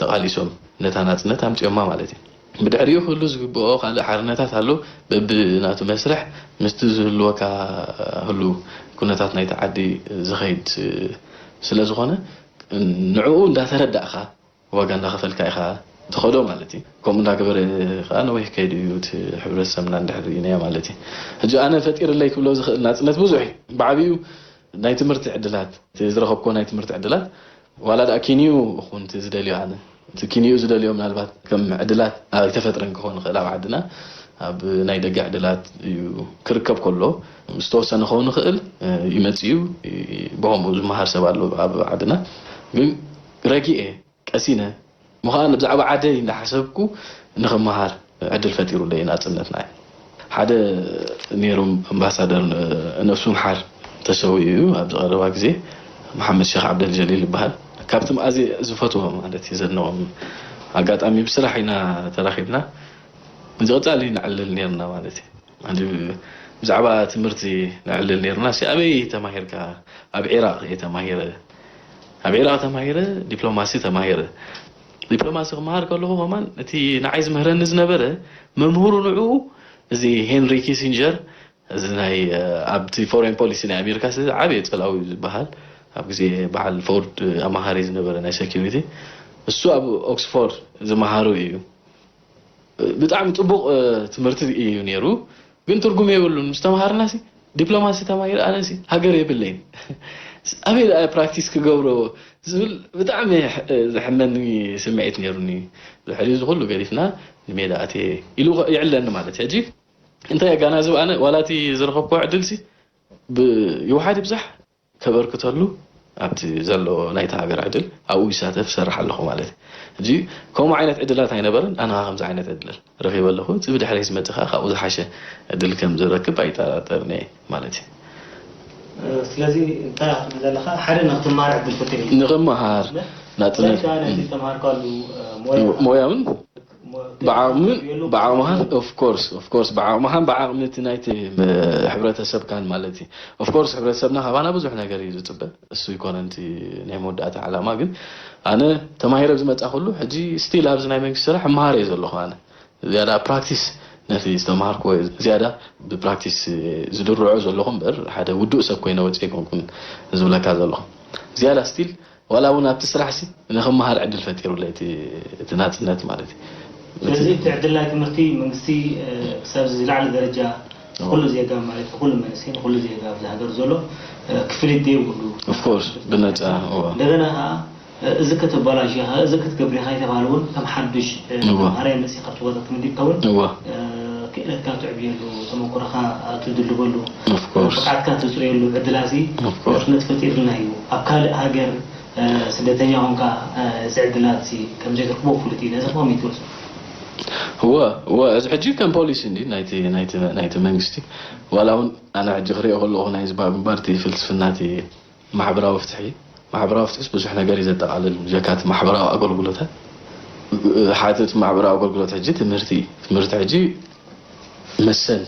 ተቓሊሶም ነታ ናጽነት ኣምጺኦማ ማለት እዩ። ብድሕሪኡ ክህሉ ዝግብኦ ካልእ ሓርነታት ኣሎ። በብናቱ መስርሕ ምስቲ ዝህልወካ ህሉ ኩነታት ናይቲ ዓዲ ዝኸይድ ስለ ዝኾነ ንዕኡ እንዳተረዳእኻ ዋጋ እንዳኸፈልካ ኢኻ ትኸዶ ማለት እዩ። ከምኡ እንዳገበረ ከዓ ነዊሕ ከይዱ እዩ እቲ ሕብረተሰብና እንድሕር ርኢናዮ ማለት እዩ። ሕጂ ኣነ ፈጢርለይ ክብሎ ዝኽእል ናፅነት ብዙሕ እዩ። ብዓብዩ ናይ ትምህርቲ ዕድላት፣ እቲ ዝረኸብኩዎ ናይ ትምህርቲ ዕድላት ዋላ ደኣ ኪንዩ እኹን እቲ ዝደልዮ ኣነ እቲ ኪንዩ ዝደልዮ ምናልባት ከም ዕድላት ኣይተፈጥረን ክኾን ይኽእል ኣብ ዓድና ኣብ ናይ ደገ ዕድላት እዩ ክርከብ ከሎ ዝተወሰነ ክኸውን ይኽእል ይመጽእ እዩ ብኸምኡ ዝመሃር ሰብ ኣሎ ኣብ ዓድና ግን ረጊኤ ቀሲነ ምዃን ብዛዕባ ዓደይ እንዳሓሰብኩ ንኽመሃር ዕድል ፈጢሩለይ ናጽነትና እዩ። ሓደ ነይሮም ኣምባሳደር ነፍሱ ምሓር ተሰዊኡ እዩ ኣብዚ ቀረባ ግዜ መሓመድ ሸኽ ዓብደል ጀሊል ይበሃል። ካብቶም ኣዝየ ዝፈትዎም ማለት እዩ ዘድንቖም ኣጋጣሚ ብስራሕ ኢና ተራኺብና እዚ ቀጻሊ ነዕልል ነይርና ማለት እዩ። ሕጂ ብዛዕባ ትምህርቲ ነዕልል ነይርና። ሲ ኣበይ ተማሂርካ? ኣብ ዒራቕ እየ ተማሂረ። ኣብ ዒራቕ ተማሂረ፣ ዲፕሎማሲ ተማሂረ። ዲፕሎማሲ ክመሃር ከለኹ ከማን እቲ ንዓይ ዝምህረኒ ዝነበረ መምህሩ ንዕኡ እዚ ሄንሪ ኪሲንጀር፣ እዚ ናይ ኣብቲ ፎሬን ፖሊሲ ናይ ኣሜሪካ ዓብየ ጸላዊ ዝበሃል፣ ኣብ ግዜ በዓል ፎርድ ኣማኻሪ ዝነበረ ናይ ሴኪሪቲ፣ እሱ ኣብ ኦክስፎርድ ዝመሃሩ እዩ። ብጣዕሚ ጽቡቕ ትምህርቲ እዩ ነይሩ፣ ግን ትርጉም የብሉን። ምስ ተምሃርና ሲ ዲፕሎማሲ ተማሂረ፣ ኣነ ሲ ሃገር የብለይን። ኣበይ ደኣ ፕራክቲስ ክገብሮ ዝብል ብጣዕሚ ዘሕመኒ ስምዒት ነይሩኒ። ድሕሪ እዚ ኩሉ ገዲፍና ንሜዳ ኣትየ ኢሉ ይዕለኒ ማለት። ሕጂ እንታይ የጋናዝብ ኣነ ዋላ እቲ ዝረኸብኩዎ ዕድል ሲ ይውሓድ ይብዛሕ ከበርክተሉ ኣብቲ ዘሎ ናይታ ሃገር ዕድል ኣብኡ ይሳተፍ ይሰርሕ ኣለኹ ማለት እዩ። ሕጂ ከምኡ ዓይነት ዕድላት ኣይነበረን፣ ኣነ ከምዚ ዓይነት ዕድል ረኺበ ኣለኹ። እቲ ብድሕረይ ዝመጽእ ከኣ ካብኡ ዝሓሸ ዕድል ከም ዝረክብ ኣይጠራጠርን እየ ማለት እዩ። ስለዚ እንታይ ክትብል ዘለካ ሓደ ንክትማር ዕድል ፈጢሩ እዩ። ንክመሃር ናጽነት ነቲ ተምሃርካሉ ሞያ ሞያውን ብዓቕምን ብዓቕምኻን of course of course ብዓቕምኻን ብዓቕሚ እቲ ናይቲ ሕብረተሰብካን ማለት እዩ። Of course ሕብረተሰብና ካባና ብዙሕ ነገር እዩ ዝፅበ። እሱ ይኮነ እቲ ናይ መወዳእታ ዓላማ ግን ኣነ ተማሂረ ዝመፃ ኩሉ ሕጂ still ኣብዚ ናይ መንግስቲ ስራሕ እመሃር እየ ዘለኹ። ኣነ ዝያዳ ፕራክቲስ ነቲ ዝተምሃርክዎ ዝያዳ ብፕራክቲስ ዝድርዖ ዘለኹ እምበር ሓደ ውዱእ ሰብ ኮይነ ወፂ ኣይኮንኩን ዝብለካ ዘለኹ። ዝያዳ still ዋላ እውን ኣብቲ ስራሕ ሲ ንክመሃር ዕድል ፈጢሩለይ እቲ እቲ ናፅነት ማለት እዩ። ስለዚ እቲ ዕድል ናይ ትምህርቲ መንግስቲ ክሳብ ዝላዕለ ደረጃ ንኩሉ ዜጋ ማለት ንኩሉ መንእሰይ ንኩሉ ዜጋ ኣብዚ ሃገር ዘሎ ክፍሊት ዘይብሉ Of course ብነፃ እዋ እንደገና ከዓ እዚ ከተባላሽ ኢኻ እዚ ክትገብር ኢኻ የተባሃለ እውን ከም ሓዱሽ ተምሃራይ መፅእ ካብቲ ቦታ ተመዲብካ እውን ክእለትካ ትዕብየሉ ተመኩሮኻ ትድልበሉ Of course ብቕዓትካ ተፅርየሉ ዕድላት Of course ክፍተት ፈጢሩልና እዩ ኣብ ካልእ ሃገር ስደተኛ ኮንካ እዚ ዕድላት እዚ ከምዘይትረክቦ ፍሉጥ እዩ ነዚ ከመይ ትገልፆ እወ እወ እዚ ሕጂ ከም ፖሊሲ እንዲ ናይቲ ናይቲ ናይቲ መንግስቲ ዋላ እውን ኣነ ሕጂ ክሪኦ ከለኹ ናይ ዝባብ ግንባር እቲ ፍልስፍና እቲ ማሕበራዊ ፍትሒ ማሕበራዊ ፍትሕስ ብዙሕ ነገር እዩ ዘጠቓልል ብጀካ እቲ ማሕበራዊ ኣገልግሎታት ሓደ እቲ ማሕበራዊ ኣገልግሎት ሕጂ ትምህርቲ እዩ ትምህርቲ ሕጂ መሰል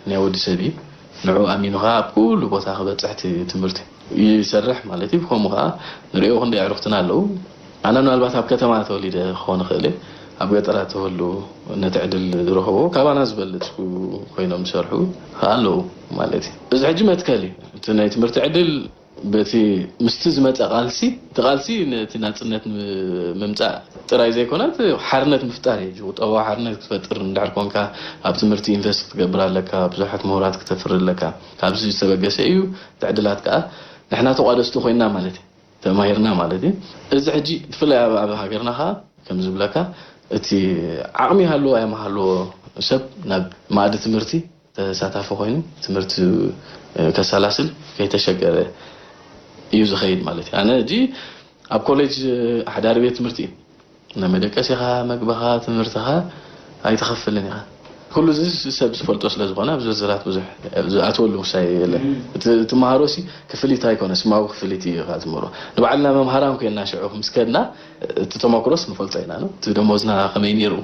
ናይ ወዲ ሰብ እዩ። ንዑ ኣሚኑ ከዓ ኣብ ኩሉ ቦታ ክበፅሕ እቲ ትምህርቲ ይሰርሕ ማለት እዩ። ብከምኡ ከዓ ንሪኦ ክንደይ ኣዕሩኽትና ኣለዉ። ኣነ ምናልባት ኣብ ከተማ ተወሊደ ክኾን ይኽእል እየ። ኣብ ገጠራት ተወሉ ነቲ ዕድል ዝረኸብዎ ካባና ዝበልፅ ኮይኖም ዝሰርሑ ከዓ ኣለዉ ማለት እዩ። እዚ ሕጂ መትከል እዩ። እቲ ናይ ትምህርቲ ዕድል በቲ ምስቲ ዝመፀ ቃልሲ እቲ ቃልሲ ነቲ ናፅነት ምምፃእ ጥራይ ዘይኮነ ሓርነት ምፍጣር እዩ ቁጠባዊ ሓርነት ክትፈጥር እንድሕር ኮንካ ኣብ ትምህርቲ ኢንቨስት ክትገብር ኣለካ ብዙሓት ምሁራት ክተፍሪ ኣለካ ካብዚ ዝተበገሰ እዩ እቲ ዕድላት ከዓ ንሕና ተቋደስቲ ኮይና ማለት እዩ ተማሂርና ማለት እዩ እዚ ሕጂ ብፍላይ ኣብ ኣብ ሃገርና ከዓ ከም ዝብለካ እቲ ዓቕሚ ይሃልዎ ኣይምሃልዎ ሰብ ናብ ማእዲ ትምህርቲ ተሳታፊ ኮይኑ ትምህርቱ ከሰላስል ከይተሸገረ እዩ ዝኸይድ ማለት እዩ። ኣነ ሕጂ ኣብ ኮሌጅ ሓዳሪ ቤት ትምህርቲ እዩ ናይ መደቀሲኻ፣ መግብኻ፣ ትምህርትኻ ኣይትኸፍልን ኢኻ። ኩሉ እዚ ሰብ ዝፈልጦ ስለ ዝኾነ ኣብ ዝርዝራት ብዙሕ ዝኣትወሉ ጉሳይ የለን። እቲ ትመሃሮ ሲ ክፍሊት ኣይኮነ ስማዊ ክፍሊት እዩ ኢኻ ትምህሮ። ንባዕልና መምሃራን ኮይንና ሽዑ ምስ ከድና እቲ ተመክሮስ ንፈልጦ ኢና ነው። እቲ ደሞዝና ከመይ ነይሩ?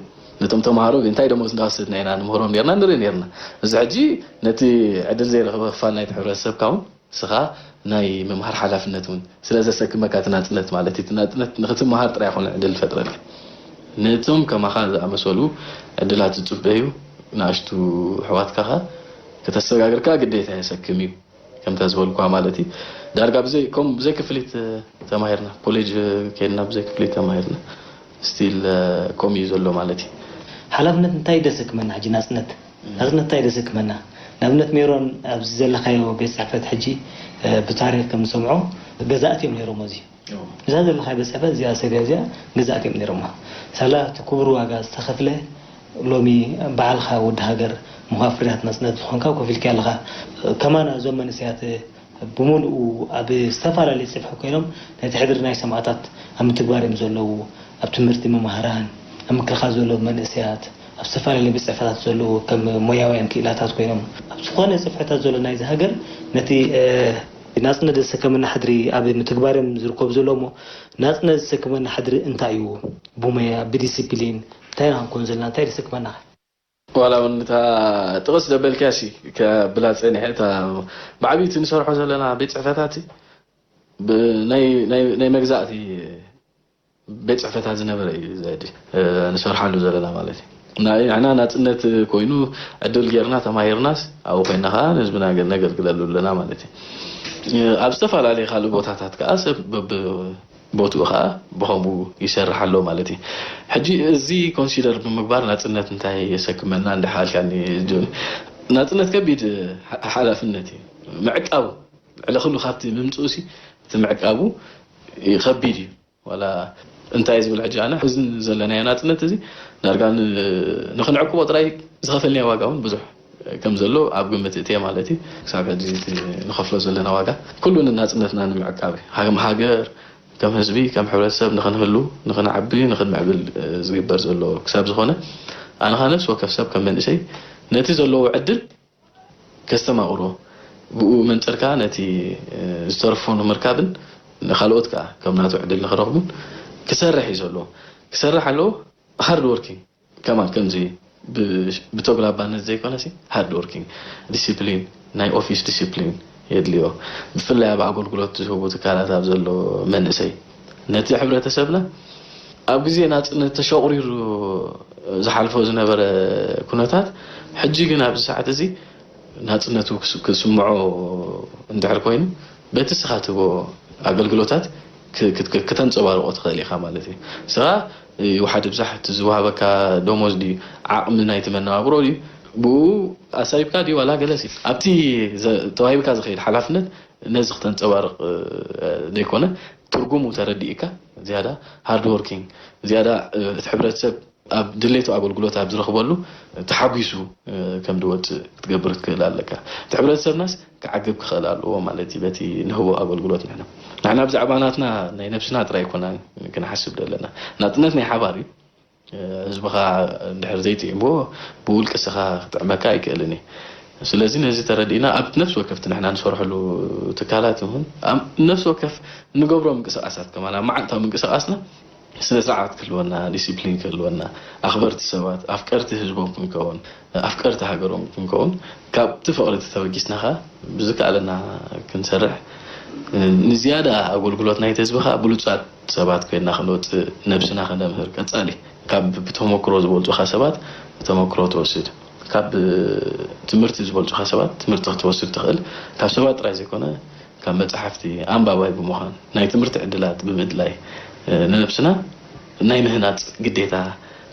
ነቶም ተምሃሮ እንታይ ደሞዝ እንዳወሰድና ኢና ንምህሮም ነርና ንርኢ ነርና። እዚ ሕጂ ነቲ ዕድል ዘይረኸበ ክፋል ናይቲ ሕብረተሰብካ እውን ንስኻ ናይ ምምሃር ሓላፍነት እውን ስለ ዘሰክመካ እቲ ናፅነት ማለት እዩ። እቲ ናፅነት ንክትመሃር ጥራይ ኣይኮነ ዕድል ዝፈጥረልካ። ነቶም ከማኻ ዝኣመሰሉ ዕድላት ዝፅበዩ ንኣሽቱ ኣሕዋትካ ኸ ከተሰጋግር ከዓ ግዴታ የሰክም እዩ። ከምታ ዝበልኳ ማለት እዩ ዳርጋ ብዘይ ከም ብዘይ ክፍሊት ተማሂርና ኮሌጅ ከይድና ብዘይ ክፍሊት ተማሂርና ስቲል ከምኡ እዩ ዘሎ ማለት እዩ። ሓላፍነት እንታይ ደሰክመና ሕጂ ናፅነት ናፅነት እንታይ ደሰክመና ንኣብነት ሜሮን ኣብዚ ዘለካዮ ቤት ፅሕፈት ሕጂ ብታሪክ ከም ንሰምዖ ገዛእቲ እዮም ነይሮም እዚ እዛ ዘለኻዮ ቤት ፅሕፈት እዚኣ ሰገር እዚኣ ገዛእቲ እዮም ነይሮማ ሳላ እቲ ክቡር ዋጋ ዝተኸፍለ ሎሚ ባዕልኻ ወዲ ሃገር ምዃን ፍርያት ናፅነት ዝኾንካ ኮፍ ኢልካ ኣለኻ ከማና እዞም መንእሰያት ብምሉኡ ኣብ ዝተፈላለዩ ፅፍሒ ኮይኖም ነቲ ሕድሪ ናይ ሰማእታት ኣብ ምትግባር እዮም ዘለዉ ኣብ ትምህርቲ መማህራን ኣብ ምክልኻል ዘለዉ መንእሰያት ኣብ ዝተፈላለዩ ቤት ፅሕፈታት ዘለዉ ከም ሞያውያን ክኢላታት ኮይኖም ኣብ ዝኾነ ፅፍሕታት ዘሎ ናይዚ ሃገር ነቲ ናፅነት ዘሰከመና ሕድሪ ኣብ ምትግባር እዮም ዝርከቡ ዘለዉ እሞ ናፅነት ዘሰከመና ሕድሪ እንታይ እዩ ብሞያ ብዲሲፕሊን እንታይ ኢና ክንኮን ዘለና እንታይ ዘሰክመና ዋላ እውን እታ ጥቕስ ደበልክያ ሲ ከብላ ጸኒሐ፣ እታ ብዓብይቲ ንሰርሖ ዘለና ቤት ጽሕፈታት ብ-፣ ናይ፣ ናይ፣ ናይ መግዛእቲ ቤት ጽሕፈታት ዝነበረ እዩ ዘዲ፣ እ፣ ንሰርሓሉ ዘለና ማለት እዩ። ና-፣ ንሕና ናጽነት ኮይኑ ዕድል ጌርና ተማሂርናስ ኣብኡ ኮይና ከኣ ንህዝብና ገ-፣ ነገልግለሉ ኣለና ማለት እዩ። እ፣ ኣብ ዝተፈላለየ ካልእ ቦታታት ከኣ ሰብ በብ-፣ ቦትኡ ከኣ ብኸምኡ ይሰርሕ ኣሎ ማለት እዩ። ሕጂ እዚ ኮንሲደር ብምግባር ናጽነት እንታይ የሰክመና እንድሓልካኒ፣ ናጽነት ከቢድ ሓ-፣ ሓላፍነት እዩ። ምዕቃቡ፣ ልዕሊ ኩሉ ካብቲ ምምጽኡሲ እቲ ምዕቃቡ ከቢድ እዩ። ዋላ እንታይ ዝብል ሕጂ ኣነ፣ እዚ ዘለናዮ ናጽነት እዚ ዳርጋ ን-፣ ንኽንዕቅቦ ጥራይ ዝኸፈልናዮ ዋጋ እውን ብዙሕ ከም ዘሎ ኣብ ግምት እትየ ማለት እዩ። ክሳብ ሕጂ እቲ ንኸፍሎ ዘለና ዋጋ ኩሉ ንናጽነትና ንምዕቃብ እዩ። ከም ሃገር፣ ከም ህዝቢ፣ ከም ሕብረተሰብ ንኽንህሉ፣ ንኽንዓቢ፣ ንኽንምዕብል፣ እ፣ ዝግበር ዘሎ ክሳብ ዝኾነ፣ ኣነ ኸኣ ነፍሲ ወከፍ ሰብ ከም መንእሰይ ነቲ ዘለዎ ዕድል ከስተማቕሮ፣ ብኡ መንጽር ከኣ ነቲ፣ እ፣ ዝተረፎ ንምርካብን ንኻልኦት ከኣ ከም ናቱ ዕድል ንኽረኽቡን ክሰርሕ እዩ ዘለዎ። ክሰርሕ ኣለዎ። ሃርድ ወርኪንግ ከማን ከምዚ ብ-፣ ብተጉላባነት ዘይኮነሲ፣ ሃርድ ወርኪንግ፣ ዲሲፕሊን፣ ናይ ኦፊስ ዲሲፕሊን የድልዮ። ብፍላይ ኣብ ኣገልግሎት ዝህቡ ትካላት ኣብ ዘሎ መንእሰይ፣ ነቲ ሕብረተሰብና ኣብ ግዜ ናጽነት ተሸቑሪሩ ዝሓልፎ ዝነበረ ኩነታት፣ ሕጂ ግን ኣብዚ ሰዓት እዚ ናጽነቱ ክስ-፣ ክስምዖ እንድሕር ኮይኑ፣ በቲ ንስኻ ትህቦ ኣገልግሎታት ክ-፣ ክት-፣ ክተንጸባርቖ ትኽእል ኢኻ ማለት እዩ። ንስኻ ይውሓድ ይብዛሕ እቲ ዝወሃበካ ደሞዝ ድዩ፣ ዓቕሚ ናይቲ መነባብሮ ድዩ፣ ብኡ ኣሳቢብካ ድዩ ዋላ ገለሲ ኣብቲ ዘ-፣ ተዋሂብካ ዝኸይድ ሓላፍነት ነዚ ክተንጸባርቕ፣ እ፣ ዘይኮነ፣ ትርጉሙ ተረዲእካ፣ ዝያዳ ሃርድ ወርኪንግ፣ ዝያዳ፣ እ፣ እቲ ሕብረተሰብ ኣብ ድሌቱ ኣገልግሎት ኣብ ዝረኽበሉ ተሓጒሱ፣ እ፣ ከም ዝወጽእ ክትገብር ክትክእል ኣለካ። እቲ ሕብረተሰብናስ ክዓግብ ክኽእል ኣለዎ ማለት እዩ፣ በቲ ንህቦ ኣገልግሎት ንሕና። ንሕና ብዛዕባ ናትና ናይ ነብስና ጥራይ ኣይኮናን ክንሓስብ ዘለና። ናጽነት ናይ ሓባር እዩ። እ፣ ህዝብኻ እንድሕር ዘይጥዒምዎ ብውልቂ እስኻ ክጥዕመካ ኣይክእልን እዩ። ስለዚ ነዚ ተረዲእና ኣብ ነፍሲ ወከፍቲ ንሕና ንሰርሐሉ ትካላት ይኹን ኣብ ነፍሲ ወከፍ ንገብሮ ምንቅስቓሳት ከማን ኣብ መዓልታዊ ምንቅስቓስና ስነ ስርዓት ክህልወና፣ ዲሲፕሊን ክህልወና፣ ኣኽበርቲ ሰባት፣ ኣፍቀርቲ ህዝቦም ክንከውን፣ ኣፍቀርቲ ሃገሮም ክንከውን፣ ካብቲ ፍቕሪ ተበጊስና ኸኣ ብዝከኣለና ክንሰርሕ፣ ንዝያዳ ኣገልግሎት ናይቲ ህዝቢ ኸኣ ብሉጻት ሰባት ኮይና ክንወጽእ ነብስና ከነምህር ቀጻሊ ካብ ብተመክሮ ዝበልጹኻ ሰባት ተመክሮ ትወስድ፣ ካብ ትምህርቲ ዝበልጹኻ ሰባት ትምህርቲ ክትወስድ ትኽእል። ካብ ሰባት ጥራይ ዘይኮነ ካብ መጻሕፍቲ ኣንባባይ ብምዃን ናይ ትምህርቲ ዕድላት ብምድላይ፣ እ፣ ንነብስና ናይ ምህናጽ ግዴታ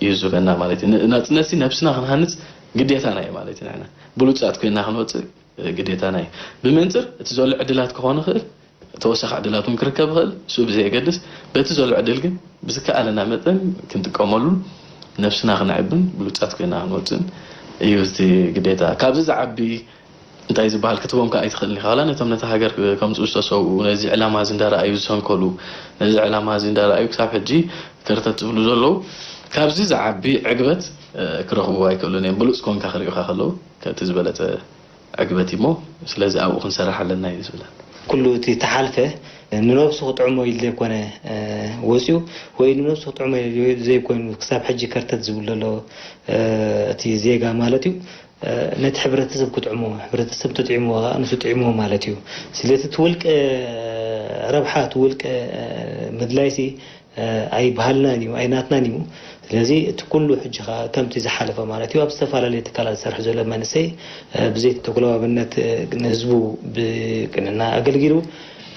እዩ ዝህበና ማለት እዩ። ን-፣ ናጽነትሲ ነብስና ክንሃንጽ ግዴታና እዩ ማለት እዩ። ንሕና ብሉጻት ኮይና ክንወጽእ፣ እ፣ ግዴታና እዩ። ብመንጽር እቲ ዘሎ ዕድላት ክኾን ይኽእል፣ ተወሳኺ ዕድላት እውን ክርከብ ይኽእል። እሱ ብዘየገድስ በቲ ዘሎ ዕድል ግን ብዝከኣለና መጠን ክንጥቀመሉን ነብስና ክነዕብን ብሉጻት ኮይና ክንወጽእን እዩ እቲ ግዴታ። ካብዚ ዝዓቢ እንታይ ዝበሃል ክትቦም ከኣ ኣይትኽእልን ኢኻ። ዋላ ነቶም ነታ ሃገር ከምጽኡ ዝተሰውኡ፣ ነዚ ዕላማ እዚ እንዳረኣዩ ዝሰንከሉ፣ ነዚ ዕላማ እዚ እንዳረኣዩ ክሳብ ሕጂ ከርተት ዝብሉ ዘለዉ፣ ካብዚ ዝዓቢ ዕግበት፣ እ፣ ክረኽቡ ኣይክእሉን እዮም። ብሉጽ ኮንካ ክርእዩኻ ከለዉ፣ ከቲ ዝበለጸ ዕግበት እዩ እሞ፣ ስለዚ ኣብኡ ክንሰርሕ ኣለና እዩ ዝብለን። ኩሉ እቲ ተሓልፈ ንነብሱ ክጥዕሞ ኢሉ ዘይኮነ፣ እ፣ ወፂኡ፣ ወይ ንነብሱ ክጥዕሞ ኢሉ ዘይኮይኑ ክሳብ ሕጂ ከርተት ዝብል ዘሎ፣ እ፣ እቲ ዜጋ ማለት እዩ። እ፣ ነቲ ሕብረተሰብ ክጥዕሞ፣ ሕብረተሰብ ተጥዒምዎ ኸዓ ንሱ ጥዒምዎ ማለት እዩ። ስለዚ እቲ ውልቀ ረብሓ፣ እቲ ውልቀ፣ እ፣ ምድላይሲ፣ እ፣ ኣይበሃልናን እዩ፣ ኣይናትናን እዩ። ስለዚ እቲ ኩሉ ሕጂ ኸዓ ከምቲ ዝሓለፈ ማለት እዩ፣ ኣብ ዝተፈላለየ ትካላት ዝሰርሕ ዘሎ መንእሰይ፣ እ፣ ብዘይ ተጉላባብነት፣ እ፣ ንህዝቡ ብቅንዕና ኣገልጊሉ፣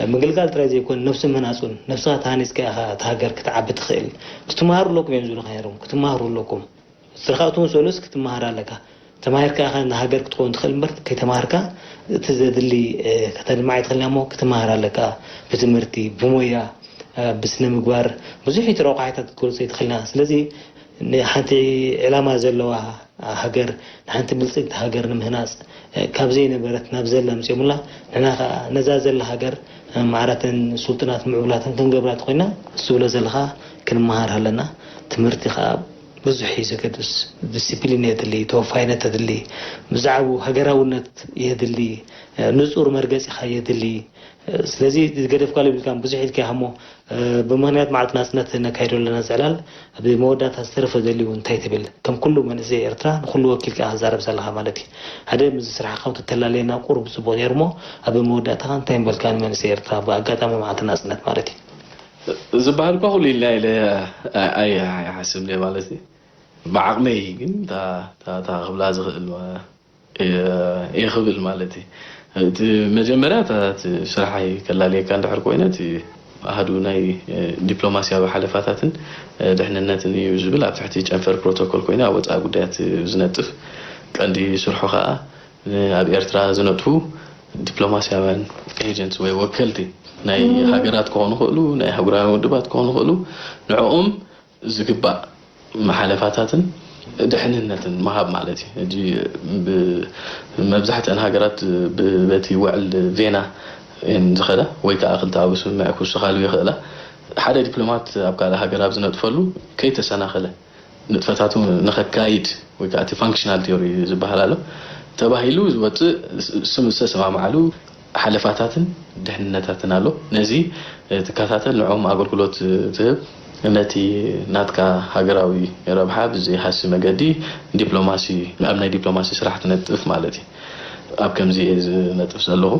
እ፣ ምግልጋል ጥራይ ዘይኮነ ነብሱ ምህናጹን፣ ነብስኻ ተሃኒጽካ ኢኻ እታ ሃገር ክትዓቢ ትኽእል። ክትመሃሩ ኣለኩም እዮም ዝብሉኻ ነይሮም፣ ክትመሃሩ ኣለኩም። ስርካ እቱ ምስ በሉስ ክትመሃር ኣለካ። ተማሂርካ ኢኻ ንሃገር ክትኸውን ትኽእል እምበር፣ ከይተማሃርካ እቲ ዘድሊ፣ እ፣ ከተልምዓ ኣይትኽእልን እሞ ክትመሃር ኣለካ። ብትምህርቲ፣ ብሞያ፣ እ፣ ብስነ ምግባር፣ ብዙሕ እዩ ረቋሒታት ክትገልጾ ኣይትኽእልን። ስለዚ ንሓንቲ ዕላማ ዘለዋ ሃገር፣ ንሓንቲ ብልጽግቲ ሃገር ንምህናጽ፣ እ፣ ካብ ዘይነበረት ናብ ዘላ ኣምጺኦምላ፣ ንሕና ከኣ ነዛ ዘላ ሃገር፣ እ፣ ማዕረትን ስልጡናት ምዕቡላትን ክንገብራ እንተኾይና፣ እሱ ብሎ ዘለኻ ክንመሃር ኣለና። ትምህርቲ ከኣ ብዙሕ እዩ ዘገድስ። ዲሲፕሊን የድሊ፣ ተወፋይነት የድሊ፣ ብዛዕባኡ ሃገራውነት የድሊ፣ ንጹር መርገጺኻ የድሊ፣ ስለዚ ገደፍ ጓል ይብልካ ብዙሕ ኢልካ እሞ፣ እ፣ ብምኽንያት መዓልቲ ናጽነት ነካይዶ ኣለና እዚ ዕላል። ኣብ መወዳእታ ዝተረፈ ዘልዩ እንታይ ትብል? ከም ኩሉ መንእሰይ ኤርትራ ንኹሉ ወኪልካ ክዛረብ ዘለኻ ማለት እዩ። ሓደ፣ ምስዚ ስራሕካ ተተላለየና ቁሩብ ጽቡቕ ነይሩ እሞ፣ ኣብ መወዳእታ እንታይ ምበልካ ንመንእሰይ ኤርትራ ብኣጋጣሚ መዓልቲ ናጽነት ማለት እዩ? ዝበሃል እኳ ኩሉ ኢልና ኢለ ኣይ-፣ ኣይ-፣ ኣይሓስብን እየ ማለት እዩ። ብዓቕመይ ግን እታ፣ እታ፣ እታ ክብላ ዝኽእል እየ ክብል ማለት እዩ። እቲ መጀመርያ እታ፣ እቲ ስራሐይ ከላልየካ እንድሕር ኮይነ፣ እቲ ኣሃዱ ናይ፣ እ፣ ዲፕሎማስያዊ ሓለፋታትን፣ እ፣ ድሕንነትን እዩ ዝብል ኣብ ትሕቲ ጨንፈር ፕሮቶኮል ኮይኑ ኣብ ወፃኢ ጉዳያት ዝነጥፍ ቀንዲ ስርሑ ከዓ ን-፣ ኣብ ኤርትራ ዝነጥፉ ዲፕሎማስያውያን ኤጀንትስ ወይ ወከልቲ ናይ ሃገራት ክኾኑ ይኽእሉ፣ ናይ ኣህጉራውያን ውድባት ክኾኑ ይኽእሉ፣ ንዕኦም ዝግባእ መሓለፋታትን ድሕንነትን ምሃብ ማለት እዩ። ሕጂ ብ-፣ መብዛሕትአን ሃገራት ብ-፣ በቲ ውዕል ቬና እየን ዝኸዳ፣ ወይ ከዓ ክልተኣዊ ስምምዕ ክውስኻሉ ይኽእላ። ሓደ ዲፕሎማት ኣብ ካልእ ሃገር ኣብ ዝነጥፈሉ ከይተሰናኸለ ንጥፈታቱ ንኸካይድ፣ ወይ ከዓ እቲ ፋንክሽናል ቲዮሪ ዝበሃል ኣሎ፣ ተባሂሉ ዝወፅእ ስ-፣ ስም ዝተሰማምዓሉ ሓለፋታትን ድሕንነታትን ኣሎ። ነዚ ትከታተል፣ ንዕኦም ኣገልግሎት ትህብ፣ ነቲ ናትካ ሃገራዊ ረብሓ ብዘይሃሲ መገዲ ዲፕሎማሲ፣ ኣብ ናይ ዲፕሎማሲ ስራሕ ትነጥፍ ማለት እዩ። ኣብ ከምዚ እየ ዝነጥፍ ዘለኹ።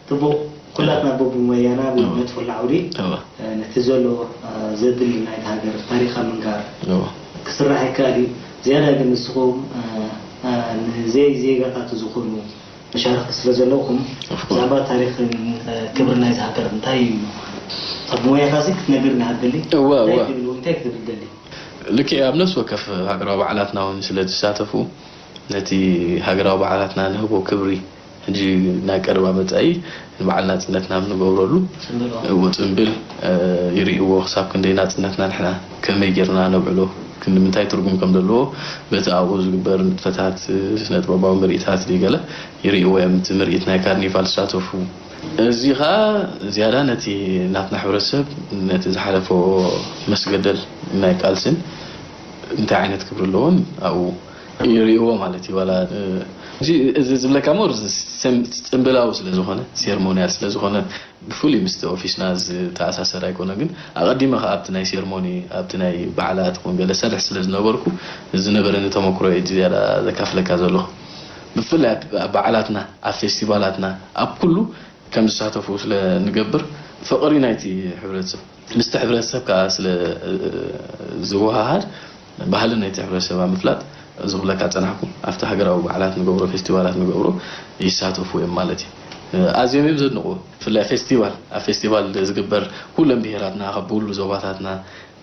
ጽቡቕ። ኩላትና በብሞያና እዎ። ብንነጥፈሉ ዓውዲ፣ እዎ። እ፣ ነቲ ዘሎ፣ እ፣ ዘድሊ ናይታ ሃገር ታሪኻ ምንጋር እዎ። ክስራሕ ይከኣል እዩ። ዝያዳ ግን ንስኹም፣ እ፣ እ፣ ንዘይ ዜጋታት ዝኾኑ መሻርኽቲ ስለ ዘለኹም፣ Of course። ብዛዕባ ታሪኽን፣ እ፣ ክብሪ ናይዛ ሃገር እንታይ እዩ? ኣብ ሞያኻሲ ክትነግር ንሃበሊ? እወ፣ እንታይ እወ። ትብል ወይ እንታይ ክትብል ደሊ? ልክዕ፣ ኣብ ነፍሲ ወከፍ ሃገራዊ በዓላትና እውን ስለ ዝሳተፉ፣ ነቲ ሃገራዊ በዓላትና ንህቦ ክብሪ፣ ሕጂ ናይ ቀረባ መጻኢ ንበዓል ናጽነትና ኣብ ንገብረሉ፣ ጽምብል፣ እዎ፣ ጽምብል፣ እ፣ ይርእይዎ። ክሳብ ክንደይ ናጽነትና ንሕና ከመይ ጌርና ነብዕሎ፣ ክንዲ ምንታይ ትርጉም ከም ዘለዎ፣ በቲ ኣብኡ ዝግበር ንጥፈታት፣ እ፣ ስነ ጥበባዊ ምርኢታት ድዩ ገለ ይርእይዎ እዮም። እቲ ምርኢት ናይ ካርኒቫል ዝሳተፉ። እዚ ኸኣ ዝያዳ ነቲ ናትና ሕብረተሰብ፣ ነቲ ዝሓለፎ መስገደል ናይ ቃልስን እንታይ ዓይነት ክብሪ ኣለዎን ኣብኡ ይርእይዎ ማለት እዩ። ዋላ፣ እ፣ እዚ፣ እዚ ዝብለካ ሞር ሰም-፣ ጽምብላዊ ስለ ዝኾነ፣ ሴርሞንያል ስለ ዝኾነ፣ ብፍሉይ ምስቲ ኦፊስና ዝተኣሳሰር ኣይኮነ፣ ግን ኣቐዲመ ከኣ ኣብቲ ናይ ሴርሞኒ፣ ኣብቲ ናይ በዓላት ኮን ገለ ሰርሕ ስለ ዝነበርኩ፣ ዝነበረኒ ተመክሮ እየ ዝያዳ ዘካፍለካ ዘለኹ። ብፍላይ ኣብ፣ ኣብ በዓላትና፣ ኣብ ፌስቲቫላትና፣ ኣብ ኩሉ ከም ዝሳተፉ ስለ ንገብር፣ ፍቕሪ ናይቲ ሕብረተሰብ፣ ምስቲ ሕብረተሰብ ከኣ ስለ፣ እ፣ ዝወሃሃድ፣ ባህሊ ናይቲ ሕብረተሰብ ኣብ ምፍላጥ፣ እዚ ክብለካ ጸናሕኩ፣ ኣብቲ ሃገራዊ በዓላት ንገብሮ፣ ፌስቲቫላት ንገብሮ፣ ይሳተፉ እዮም ማለት እዩ። እ፣ ኣዝዮም እዮም ዘድንቑ። ብፍላይ ፌስቲቫል፣ ኣብ ፌስቲቫል ዝግበር፣ ኩለን ብሄራትና፣ ካብ ብሁሉ ዞባታትና፣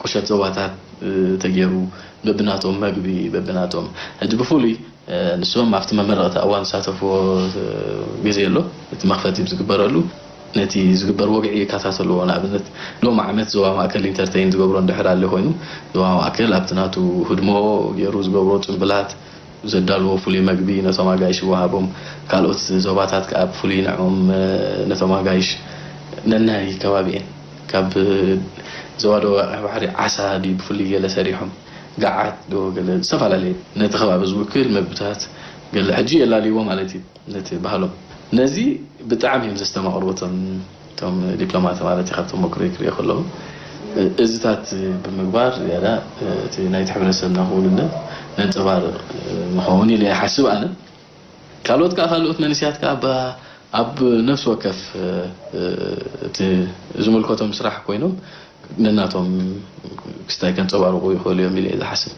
ቁሸት ዞባታት፣ እ፣ ተገይሩ፣ በብናቶም መግቢ፣ በብናቶም፣ ሕጂ ብፍሉይ፣ እ፣ ንሶም ኣብቲ መመረቕታ እዋን ዝሳተፍዎ፣ እ፣ ግዜ ኣሎ። እቲ መኽፈቲ ዝግበረሉ፣ ነቲ ዝግበር ወግዒ ይከታተልዎ። ንኣብነት፣ ሎሚ ዓመት ዞባ ማእከል ኢንተርተይን ዝገብሮ እንድሕር ኣልዩ ኮይኑ፣ ዞባ ማእከል ኣብቲ ናቱ ህድሞ ገይሩ ዝገብሮ ጽምብላት፣ ዘዳልዎ ፍሉይ መግቢ ነቶም ኣጋይሽ ይወሃቦም። ካልኦት ዞባታት ከኣ ብፍሉይ ንዕኦም፣ እ፣ ነቶም ኣጋይሽ ነናይ ከባቢኤን፣ ካብ፣ እ፣ ዞባ ደቡብ ቀይሕ ባሕሪ ዓሳ ድዩ ብፍሉይ ገለ ሰሪሖም፣ ገዓት ዶ ገለ ዝተፈላለየ ነቲ ከባቢ ዝውክል መግብታት ገለ ሕጂ የላልይዎ ማለት እዩ ነቲ ባህሎም። ነዚ ብጣዕሚ እዮም ዘስተማቕርዎ እቶም፣ እቶም ዲፕሎማት ማለት እዩ፣ ካብ ተመክሮይ ክሪኦ ከለኹ። እ-፣ እዚታት ብምግባር ዝያዳ፣ እ፣ እቲ ናይቲ ሕብረተሰብና ክውንነት ነንጸባርቕ፣ እ፣ ንኸውን ኢለ ይሓስብ ኣነ። ካልኦት ከኣ፣ ካልኦት መንእሰያት ከኣ ኣብ፣ ኣብ ነፍሲ ወከፍ፣ እ፣ እ፣ እቲ ዝምልከቶም ስራሕ ኮይኖም ነናቶም ክስታይ ከንጸባርቑ ይኽእሉ እዮም ኢለ እየ ዝሓስብ።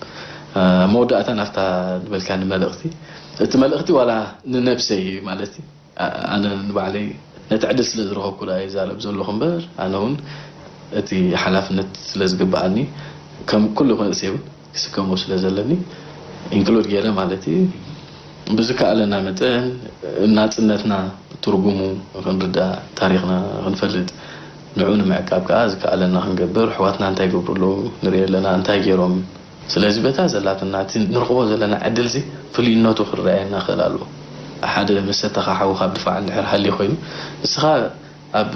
እ፣ መወዳእታ ናብታ ዝበልካኒ መልእኽቲ፣ እቲ መልእኽቲ ዋላ ንነብሰይ ማለት እዩ። ኣ-፣ ኣነ ንባዕለይ ነቲ ዕድል ስለ ዝረኸብኩ ደኣ ይዛረብ ዘለኹ እምበር፣ ኣነ እውን እቲ ሓላፍነት ስለ ዝግብኣኒ፣ ከም ኩሉ መንእሰይ እውን ክስከሞ ስለ ዘለኒ፣ ኢንክሉድ ገይረ ማለት እዩ። ብዝከኣለና መጠን ናጽነትና ትርጉሙ ክንርዳእ፣ ታሪኽና ክንፈልጥ፣ ንዑ ንምዕቃብ ከኣ ዝከኣለና ክንገብር፣ ኣሕዋትና እንታይ ይገብሩ ኣለዉ ንርኢ ኣለና፣ እንታይ ገይሮም። ስለዚ በታ ዘላትና፣ እቲ ንረኽቦ ዘለና ዕድልዚ ፍሉይነቱ ክረኣየና ክእል ኣለዎ። ሓደ መሰተኻ ሓውኻ ኣብ ድፋዕ እንድሕር ሃልዩ ኮይኑ፣ ንስኻ ኣብ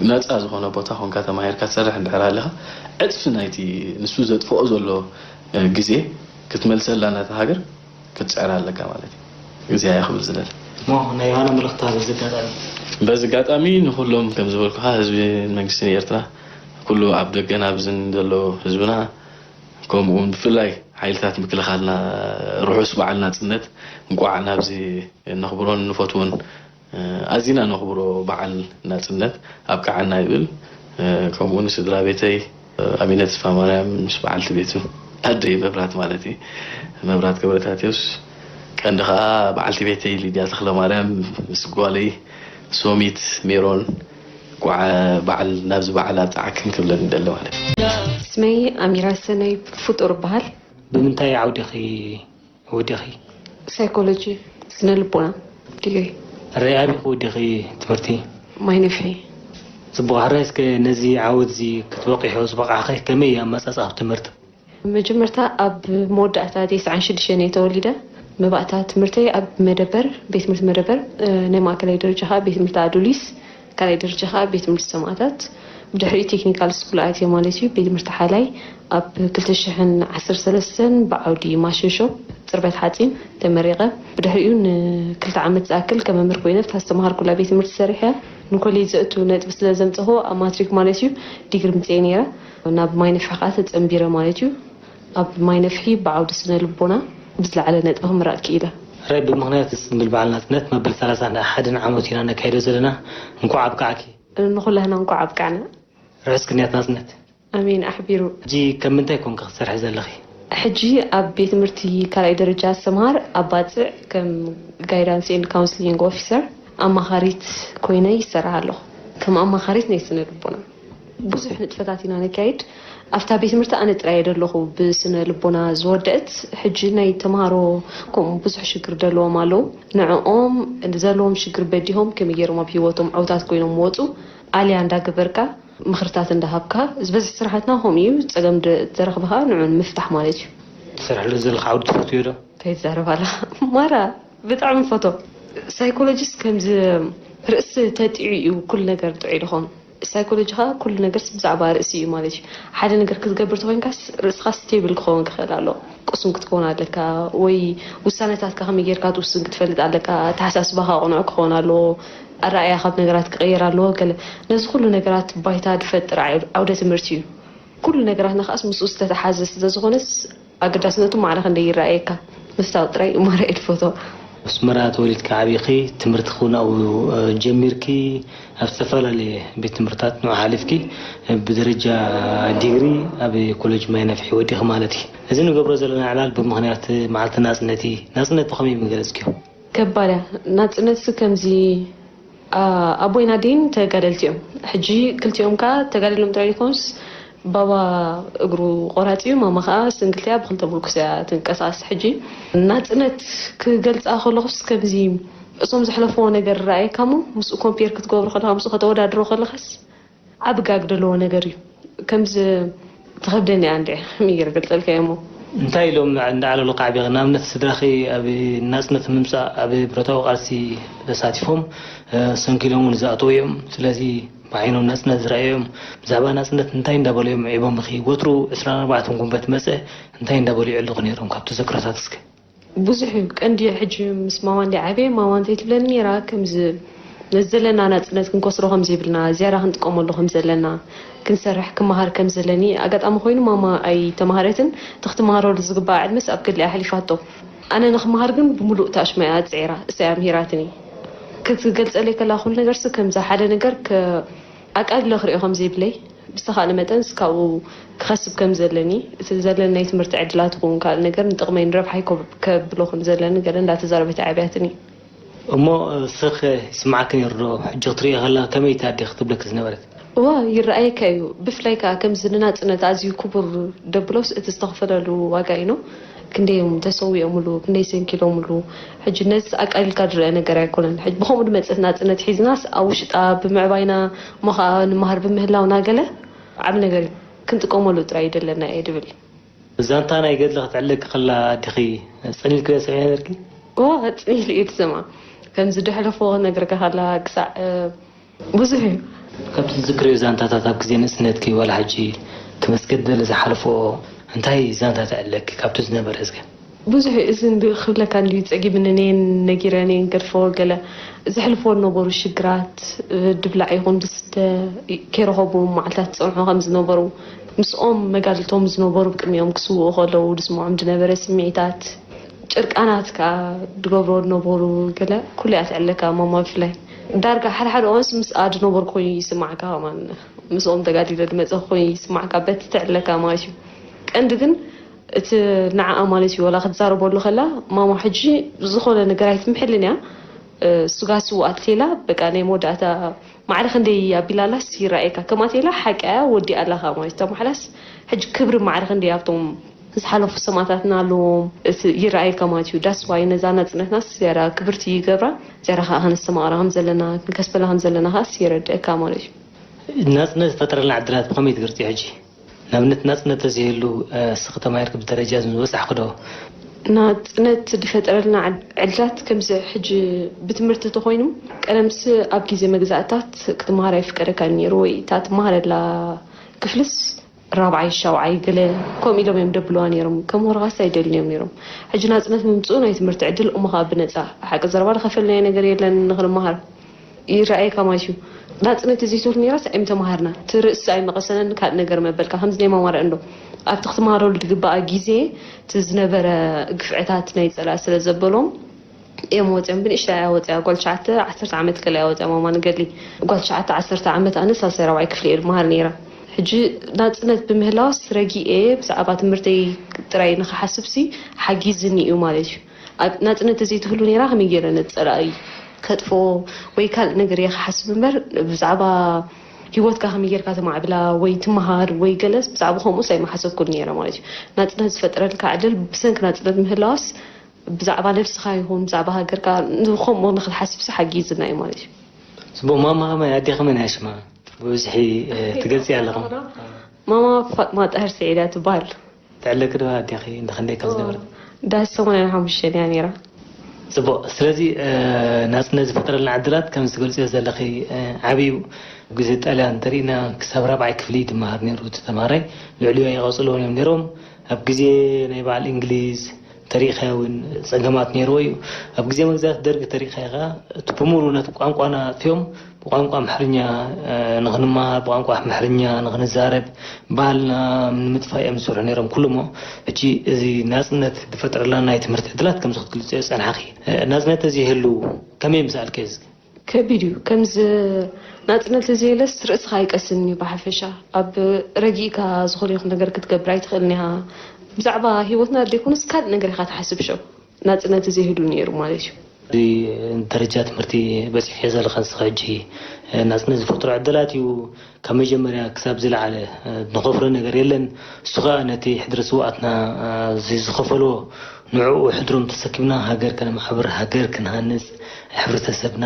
ነጻ ዝኾነ ቦታ ኮንካ ተማሂርካ ትሰርሕ እንድሕር ሃሊኻ፣ ዕጽፊ ናይቲ ንሱ ዘጥፍኦ ዘሎ፣ እ፣ ግዜ ክትመልሰላ ነታ ሃገር ክትጽዕራ ኣለካ ማለት እዩ። እዚኣ እየ ክብል ዝደሊ። እሞ ናይ ዮሃና መልእኽታ በዚ ኣጋጣሚ? በዚ ኣጋጣሚ ንኹሎም ከም ዝበልኩኻ ህዝቢ መንግስትን ኤርትራ ኩሉ ኣብ ደገን ኣብዝን ዘሎ ህዝብና ከምኡ እውን ብፍላይ ሓይልታት ምክልኻልና ርሑስ በዓል ናጽነት እንቋዕ ናብዚ ነኽብሮን ንፈትዎን ኣዚና ነኽብሮ በዓል ናጽነት ኣብቅዓና ይብል። ከምኡ እውን ስድራ ቤተይ ኣቢነ ተስፋማርያም ምስ በዓልቲ ቤቱ ኣደይ መብራት ማለት እዩ መብራት ገብረታቴዎስ ቀንዲ ከዓ በዓልቲ ቤተይ ሊድያ ተኽለማርያም ምስ ጓለይ ሶሚት ሜሮን እንኳዕ በዓል ናብዚ በዓል ኣብፀዓክን ክብለን ይደሊ ማለት እዩ። ስመይ ኣሚራ ሰናይ ፍጡር እበሃል። ብምንታይ ዓውዲ ኢኺ ወዲኺ? ሳይኮሎጂ ስነ ልቦና ዲግሪ። ሕራይ ኣበይ ኢኺ ወዲኺ ትምህርቲ? ማይ ነፍሒ። ጽቡቕ። ሕራይ እስከ ነዚ ዓወት እዚ ክትበቒሑ ዝበቓዕኺ ከመይ እዩ ኣመጻጽኣኺ ትምህርቲ? መጀመርታ ኣብ መወዳእታ ተስዓን ሽዱሽተን እየ ተወሊደ። መባእታ ትምህርተይ ኣብ መደበር ቤት ትምህርቲ መደበር ናይ ማእከላይ ደረጃ ከዓ ቤት ትምህርቲ ኣዱሊስ ካልኣይ ደረጃ ከዓ ቤት ትምህርቲ ሰማእታት ብድሕሪኡ ቴክኒካል ስኩል ኣትየ ማለት እዩ። ቤት ትምህርቲ ሓላይ ኣብ ክልተ ሽሕን ዓሰርተ ሰለስተን ብዓውዲ ማሽን ሾፕ ጽርበት ሓጺን ተመሪቐ። ብድሕሪኡ ንክልተ ዓመት ዝኣክል ከም መምህር ኮይነ ኣብታ ዝተምሃርኩላ ቤት ትምህርቲ ሰሪሐ። ንኮሌጅ ዘእቱ ነጥቢ ስለ ዘምጸኹ ኣብ ማትሪክ ማለት እዩ ዲግሪ ምጽኤ ነይረ። ናብ ማይ ነፍሒ ከዓ ተጸንቢረ ማለት እዩ። ኣብ ማይ ነፍሒ ብዓውዲ ስነ ልቦና ብዝለዓለ ነጥቢ ክምረቕ ክኢለ። ሕራይ ብምኽንያት ጽምብል በዓል ናጽነት መበል ሰላሳን ሓደን ዓመት ኢና ነካይዶ ዘለና። እንኳዕ ኣብቃዓኪ። ንኹላህና እንኳዕ ኣብቃዕና። ርሑስ ክንያት ናጽነት። ኣሜን ኣሕቢሩ። ሕጂ ከም ምንታይ ኮንኪ ክትሰርሒ ዘለኺ? ሕጂ ኣብ ቤት ትምህርቲ ካልኣይ ደረጃ ኣስተምሃር ኣብ ባጽዕ ከም guidance and counselling officer ኣማኻሪት ኮይነ ይሰርሕ ኣለኹ። ከም ኣማኻሪት ናይ ስነ ልቦና ብዙሕ ንጥፈታት ኢና ነካይድ። ኣብታ ቤት ትምህርቲ ኣነ ጥራይ እየ ዘለኹ ብስነ ልቦና ዝወደእት። ሕጂ ናይ ተምሃሮ ከምኡ ብዙሕ ሽግር ደለዎም ኣለዉ። ንዕኦም ዘለዎም ሽግር በዲሆም ከመይ ገይሮም ኣብ ህይወቶም ዕውታት ኮይኖም ወፁ ኣልያ እንዳገበርካ ምኽርታት እንዳሃብካ ዝበዝሕ ስራሓትና ከምኡ እዩ። ፀገም ዘረኽብኻ ንዑ ንምፍታሕ ማለት እዩ። ትሰርሕሉ ዘለኻ ዓውዲ ትፈትዮ ዶ? ከይትዛረብ ኣለኻ ማራ ብጣዕሚ ፈቶ። ሳይኮሎጂስት ከምዚ ርእሲ ተጢዑ እዩ ኩሉ ነገር ጥዑይ ዝኾን። ሳይኮሎጂ ከዓ ኩሉ ነገር ብዛዕባ ርእሲ እዩ ማለት እዩ። ሓደ ነገር ክትገብር ተኮይንካስ ርእስኻ ስቴብል ክኸውን ክኽእል ኣለዎ። ቅሱን ክትከውን ኣለካ ወይ ውሳነታትካ ከመይ ጌርካ ትውስን ክትፈልጥ ኣለካ። ኣተሓሳስባኻ ቅኑዕ ክኸውን ኣለዎ። ኣረኣእያ ካብ ነገራት ክቕየር ኣለዎ። ገለ ነዚ ኩሉ ነገራት ባይታ ዝፈጥር ዓውደ ትምህርቲ እዩ። ኩሉ ነገራትና ከዓስ ምስኡ ዝተተሓዘ ስለ ዝኾነስ ኣገዳስነቱ ማዕረ ክንደይ ይረኣየካ። ምፍታው ጥራይ እዩ ማራ እየ ዝፈትዎ። ኣስመራ ተወሊድኪ ዓቢኺ፣ ትምህርትኺ እውን ኣብኡ ጀሚርኪ፣ ኣብ ዝተፈላለየ ቤት ትምህርትታት ንዑ ሓሊፍኪ ብደረጃ ዲግሪ ኣብ ኮሌጅ ማይ ነፍሒ ወዲኺ ማለት እዩ። እዚ ንገብሮ ዘለና ዕላል ብምኽንያት መዓልቲ ናጽነት እዩ። ናጽነት ብኸመይ ምገለጽክዮ? ከባዳ ናጽነት ከምዚ ኣቦይን ኣደይን ተጋደልቲ እዮም። ሕጂ ክልቲኦም ከኣ ተጋደሎም ጥራይ ዘይኮኑስ ባባ እግሩ ቆራጺ እዩ፣ ማማ ከኣ ስንግልቲ እያ፣ ብክልተ ብርኩስ እያ ትንቀሳቐስ። ሕጂ ናጽነት ክገልጻ ከለኹስ ከምዚ እሶም ዘሕለፍዎ ነገር ይረኣየካ እሞ ምስኡ ኮምፔር ክትገብሮ ከለኻ፣ ምስኡ ከተወዳድሮ ከለኻስ ዓቢ ጋግ ዘለዎ ነገር እዩ። ከምዚ ትኸብደኒ እያ እንድዒ ከመይ ገይረ ገልጸልካ እየ እሞ። እንታይ ኢሎም እንዳዓለሉኻ ዓቢኻ? ንኣብነት ስድራኺ ኣብ ናጽነት ምምጻእ ኣብ ብረታዊ ቃልሲ ተሳቲፎም ሰንኪሎም እውን ዝኣተዉ እዮም። ስለዚ ብዓይኖም ናጽነት ዝረኣዩ እዮም። ብዛዕባ ናጽነት እንታይ እንዳበሉ እዮም ኣዕዒቦምኺ? ወትሩ ዕስራን ኣርባዕተን ጉንበት መጸ እንታይ እንዳበሉ የዕልኹ ነይሮም? ካብ ተዘክሮታት እስከ። ብዙሕ እዩ ቀንዲ ሕጂ ምስ ማማ እንድየ ዓብየ ማማ እንታይ ትብለኒ ነይራ ከምዚ ነዚ ዘለና ናፅነት ክንከስሮ ከምዘይብልና ዝያዳ ክንጥቀመሉ ከምዘለና ክንሰርሕ ክመሃር ከምዘለኒ ኣጋጣሚ ኮይኑ ማማ ኣይተማሃረትን እቲ ክትመሃረሉ ዝግባኣ ዕድመስ ኣብ ገድሊ እያ ኣሕሊፋቶ ኣነ ንክመሃር ግን ብምሉእ ታሽማ እያ ፅዒራ እሳ እያ ምሂራትኒ ክትገልፀለይ ከላ ኩሉ ነገርሲ ከምዛ ሓደ ነገር ኣቃሊለ ክሪኦ ከምዘይብለይ ብዝተኻእለ መጠንስ ካብኡ ክኸስብ ከም ዘለኒ እቲ ዘለኒ ናይ ትምህርቲ ዕድላት ይኹን ካልእ ነገር ንጥቕመይ ንረብሓይ ከብሎ ከም ዘለኒ ገለ እንዳተዛረበት ኣዕብያትኒ። እሞ እስኺ ይስምዓኪ ነይሩ ዶ? ሕጂ ክትርእዮ ከለኺ ከመይ እቲ ኣዴኺ ትብለኪ ዝነበረት? እዋ ይረኣየካ እዩ። ብፍላይ ከኣ ከምዚ ንናጽነት ኣዝዩ ክቡር ደብሎስ እቲ ዝተኸፈለሉ ዋጋ እዩ ኖ። ክንደይ እዮም ተሰዊኦምሉ፣ ክንደይ ሰንኪሎምሉ። ሕጂ ነዚ ኣቃሊልካ ዝረኣ ነገር ኣይኮነን። ሕጂ ብኸምኡ ዝመጸት ናጽነት ሒዝናስ ኣብ ውሽጣ ብምዕባይና እሞ ኸኣ ንመሃር ብምህላውና ገለ ዓቢ ነገር እዩ። ክንጥቀመሉ ጥራይ እዩ ደለና እየ ድብል። ዛንታ ናይ ገድሊ ክትዕልለኪ ከላ ኣዴኺ ጸኒልክዮ ሰሚዐ ነርኪ? እዋ ጽኒሉ እዩ ትሰምዓ። ከምዚ ደሕለፎ ክነግረካ ከላ ክሳዕ ብዙሕ እዩ። ካብቲ ትዝክርዮ ዛንታታት ኣብ ግዜ ንእስነትኪ ዋላ ሕጂ ክምስገደል ዝሓለፎ እንታይ ዛንታ ተዕለኪ ካብቲ ዝነበረ እስከ? ብዙሕ እዚ እንዲ ክብለካ እንዲ ጸጊብኒ ነየን ነጊረን እየን ገድፈዎ ገለ ዘሕልፈዎ ዝነበሩ ሽግራት፣ እ፣ ድብላዕ ይኹን ድስተ ከይረኸቡ መዓልታት ዝጸንሑ ከም ዝነበሩ፣ ምስኦም መጋድልቶም ዝነበሩ ብቅድሚኦም ክስውኡ ከለዉ ዝስምዖም ዝነበረ ስምዒታት፣ ጭርቃናት ከኣ ዝገብርዎ ዝነበሩ ገለ ኩሉ እያ ትዕለካ ማማ ብፍላይ። ዳርጋ ሓደ ሓደ እዋንስ ምስኣ ዝነበርኩ ኮይኑ ይስማዓካ ከማን። ምስኦም ተጋዲለ ዝመጸ ኮይኑ ይስማዓካ በቲ ትዕለካ ማለት እዩ። ቀንዲ ግን እቲ ንዓኣ ማለት እዩ፣ ዋላ ክትዛረበሉ ከላ፣ "ማማ፣ ሕጂ ዝኾነ ነገር ኣይትምሕልን እያ፣ እ፣ ስጋ ስውኣት ሌላ፣ በቃ ናይ መወዳእታ ማዕረ ክንደይ ኣቢላላስ ይረኣየካ፣ ከምኣ ቴላ ሓቂ እያ፣ ወዲኣ ኣላ" ከኣ ማለት እታ ማሕላስ፣ ሕጂ ክብሪ ማዕረ ክንደይ ኣብቶም ዝሓለፉ ሰማእታትና ኣለዎም፣ እቲ ይረኣየካ ማለት እዩ። ዳስ ዋይ ነዛ ናጽነትናስ ዝያዳ ክብርቲ ይገብራ፣ ዝያዳ ከኣ ከነስተማቕራ ከም ዘለና፣ ክንከስበላ ከም ዘለና ከኣስ የረድአካ ማለት እዩ። ናጽነት ዝፈጠረልና ዕድላት ብኸመይ ትገልጽዮ ሕጂ? ንኣብነት ናጽነት ተዘይህሉ፣ እ፣ እስኺ ተማሂርኪ ብደረጃ ዝበጻሕኪ ዶ? ናጽነት ዝፈጠረልና ዕድ-፣ ዕድላት ከምዚ ሕጂ ብትምህርቲ ተኾይኑ፣ ቀደምስ ኣብ ግዜ መግዛእታት ክትመሃር ኣይፍቀደካን ነይሩ፣ ወይ እታ ትመሃረላ ክፍልስ ራብዓይ፣ ሻውዓይ ገለ ከምኡ ኢሎም እዮም ደብልዋ ነይሮም። ከምህሩኻስ ኣይደልን እዮም ነይሮም። ሕጂ ናጽነት ምምጽኡ ናይ ትምህርቲ ዕድል እሞ ኸኣ ብነጻ። ሓቂ ዘረባ ዝኸፈልናዮ ነገር የለን ንኽንመሃር። ይረኣየካ ማለት እዩ። ናጽነት ዘይትህሉ ነይራስ ኣይምተማሃርና። እቲ ርእሲ ኣይመቐሰነን ካልእ ነገር መበልካ። ከምዚ ናይ ማማረ እንዶ ኣብቲ ክትመሃረሉ ዝግባኣ ግዜ እቲ ዝነበረ ግፍዕታት ናይ ጸላእ ስለ ዘበሎም እዮም ወጺኦም። ብንእሽተይ እያ ወጺኣ። ጓል ትሽዓተ ዓሰርተ ዓመት ገለ እያ ወጺኣ ማማ ንገድሊ። ጓል ትሽዓተ ዓሰርተ ዓመት ኣነ ሳልሳይ ራብዓይ ክፍሊ እየ ዝመሃር ነይረ። ሕጂ ናጽነት ብምህላውስ ረጊኤ ብዛዕባ ትምህርተይ ጥራይ ንኽሓስብሲ ሓጊዝኒ እዩ ማለት እዩ። ኣብ ናጽነት ተዘይትህሉ ነይራ ከመይ ገይረ ነቲ ጸላኢ ከጥፍኦ ወይ ካልእ ነገር እየ ክሓስብ እምበር ብዛዕባ ህይወትካ ከመይ ጌርካ ተማዕብላ ወይ ትመሃር ወይ ገለስ ብዛዕባ ከምኡስ ኣይመሓሰብኩን ነይረ ማለት እዩ። ናጽነት ዝፈጥረልካ ዕድል ብሰንኪ ናጽነት ምህላዋስ ብዛዕባ ነብስኻ ይኹን ብዛዕባ ሃገርካ ንኸምኡ ንኽትሓስብሲ ሓጊዝና እዩ ማለት እዩ። ጽቡቕ። ማማ ከመይ፣ ኣዴኺ መን እያ ሽማ? ብብዝሒ፣ እ፣ ትገልጺ ኣለኹም። ማማ ፋጥማ ጣህር ስዒድ እያ ትበሃል። ትዕለኪ ዶ ኣዴኺ እንደ ክንደይ ካብ ዝነበረት? ዳስ ሰማንያን ሓሙሽተን እያ ነይራ። ጽቡቕ። ስለዚ፣ እ፣ ናጽነት ዝፈጠረልና ዕድላት ከም ዝትገልጽዮ ዘለኺ፣ እ፣ ዓብዩ። ኣብ ግዜ ጣልያን እንተሪእና ክሳብ ራብዓይ ክፍሊ ድመሃር ነይሩ እቲ ተምሃራይ። ልዕሊኡ ኣይቐጽልዎን እዮም ነይሮም። ኣብ ግዜ ናይ በዓል እንግሊዝ ተሪእኻዮ እውን ጸገማት ነይርዎ እዩ። ኣብ ግዜ መግዛእቲ ደርጊ ተሪእኻዮ ከኣ እቲ ብምሉኡ ነቲ ቋንቋና ኣእትዮም ብቋንቋ ኣምሓርኛ፣ እ፣ ንኽንመሃር፣ ብቋንቋ ኣምሓርኛ ንኽንዛረብ፣ ባህልና ንምጥፋእ እዮም ዝሰርሑ ነይሮም ኩሉ እሞ፣ ሕጂ እዚ ናጽነት ዝፈጠረልና ናይ ትምህርቲ ዕድላት ከምዚ ክትገልጽዮ ዝጸናሕኺ፣ እ፣ ናጽነት ተዘይህሉ ከመይ ምሰኣልክዮ እዚ? ከቢድ እዩ። ከምዚ ናጽነት ተዘየለስ ርእስኻ ኣይቀስንን እዩ ብሓፈሻ። ኣብ ረጊእካ ዝኾነ ይኹን ነገር ክትገብር ኣይትኽእልን ኢኻ። ብዛዕባ ህይወትና ዘይኮነስ ካልእ ነገር ኢኻ ትሓስብ ሸው። ናጽነት ተዘይህሉ ነይሩ ማለት እዩ። እዚ ደረጃ ትምህርቲ በጺሕዮ ዘለኻ ንስኻ ሕጂ፣ እ፣ ናጽነት ዝፈጥሮ ዕድላት እዩ። ካብ መጀመርያ ክሳብ ዝለዓለ፣ እ፣ ንኸፍሎ ነገር የለን። እሱ ኸኣ ነቲ ሕድሪ ስውኣትና፣ እ፣ እዚ ዝኸፈሎ ንዕኡ ሕድሮም ተሰኪምና ሃገር ከነማዕብር፣ ሃገር ክንሃንጽ፣ ሕብረተሰብና፣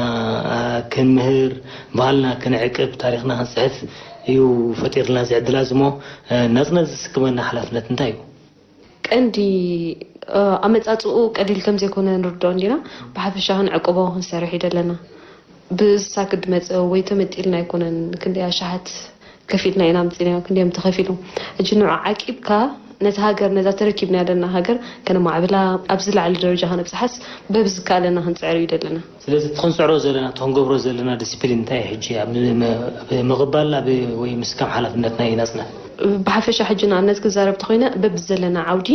እ፣ ክንምህር፣ ባህልና ክንዕቅብ፣ ታሪኽና ክንጽሕፍ እዩ ፈጢርልና እዚ ዕድላት እዚ እሞ፣ እ፣ ናጽነት ዝስክመና ሓላፍነት እንታይ እዩ? ቀንዲ፣ እ፣ ኣመጻጽኡ ቀሊል ከም ዘይኮነ ንርድኦ እንዲና፣ ብሓፈሻ ክንዕቅቦ ክንሰርሕ እዩ ዘለና። ብሳክድ መጸ ወይ ተመጢልና ኣይኮነን፣ ክንደይ ኣሽሓት ከፊልና ኢና ኣምጺእናዮ፣ ክንደይ እዮም ተኸፊሉ። ሕጂ ንዑ ዓቂብካ ነቲ ሃገር፣ ነዛ ተረኪብናያ ዘለና ሃገር ከነማዕብላ፣ ኣብዚ ላዕሊ ደረጃ ከነብጽሓስ በብዝከኣለና ክንጽዕር እዩ ዘለና። ስለዚ እቲ ክንጽዕሮ ዘለና፣ እቲ ክንገብሮ ዘለና ዲሲፕሊን እንታይ እዩ? ሕጂ ኣብ ም-፣ ም-፣ ኣብ ምቕባልና ብ-፣ ወይ ምስካም ሓላፍነትና እዩ ናጽነት። ብሓፈሻ ሕጂ ንኣብነት ክዛረብ ተኾይነ በብዘለና ዓውዲ፣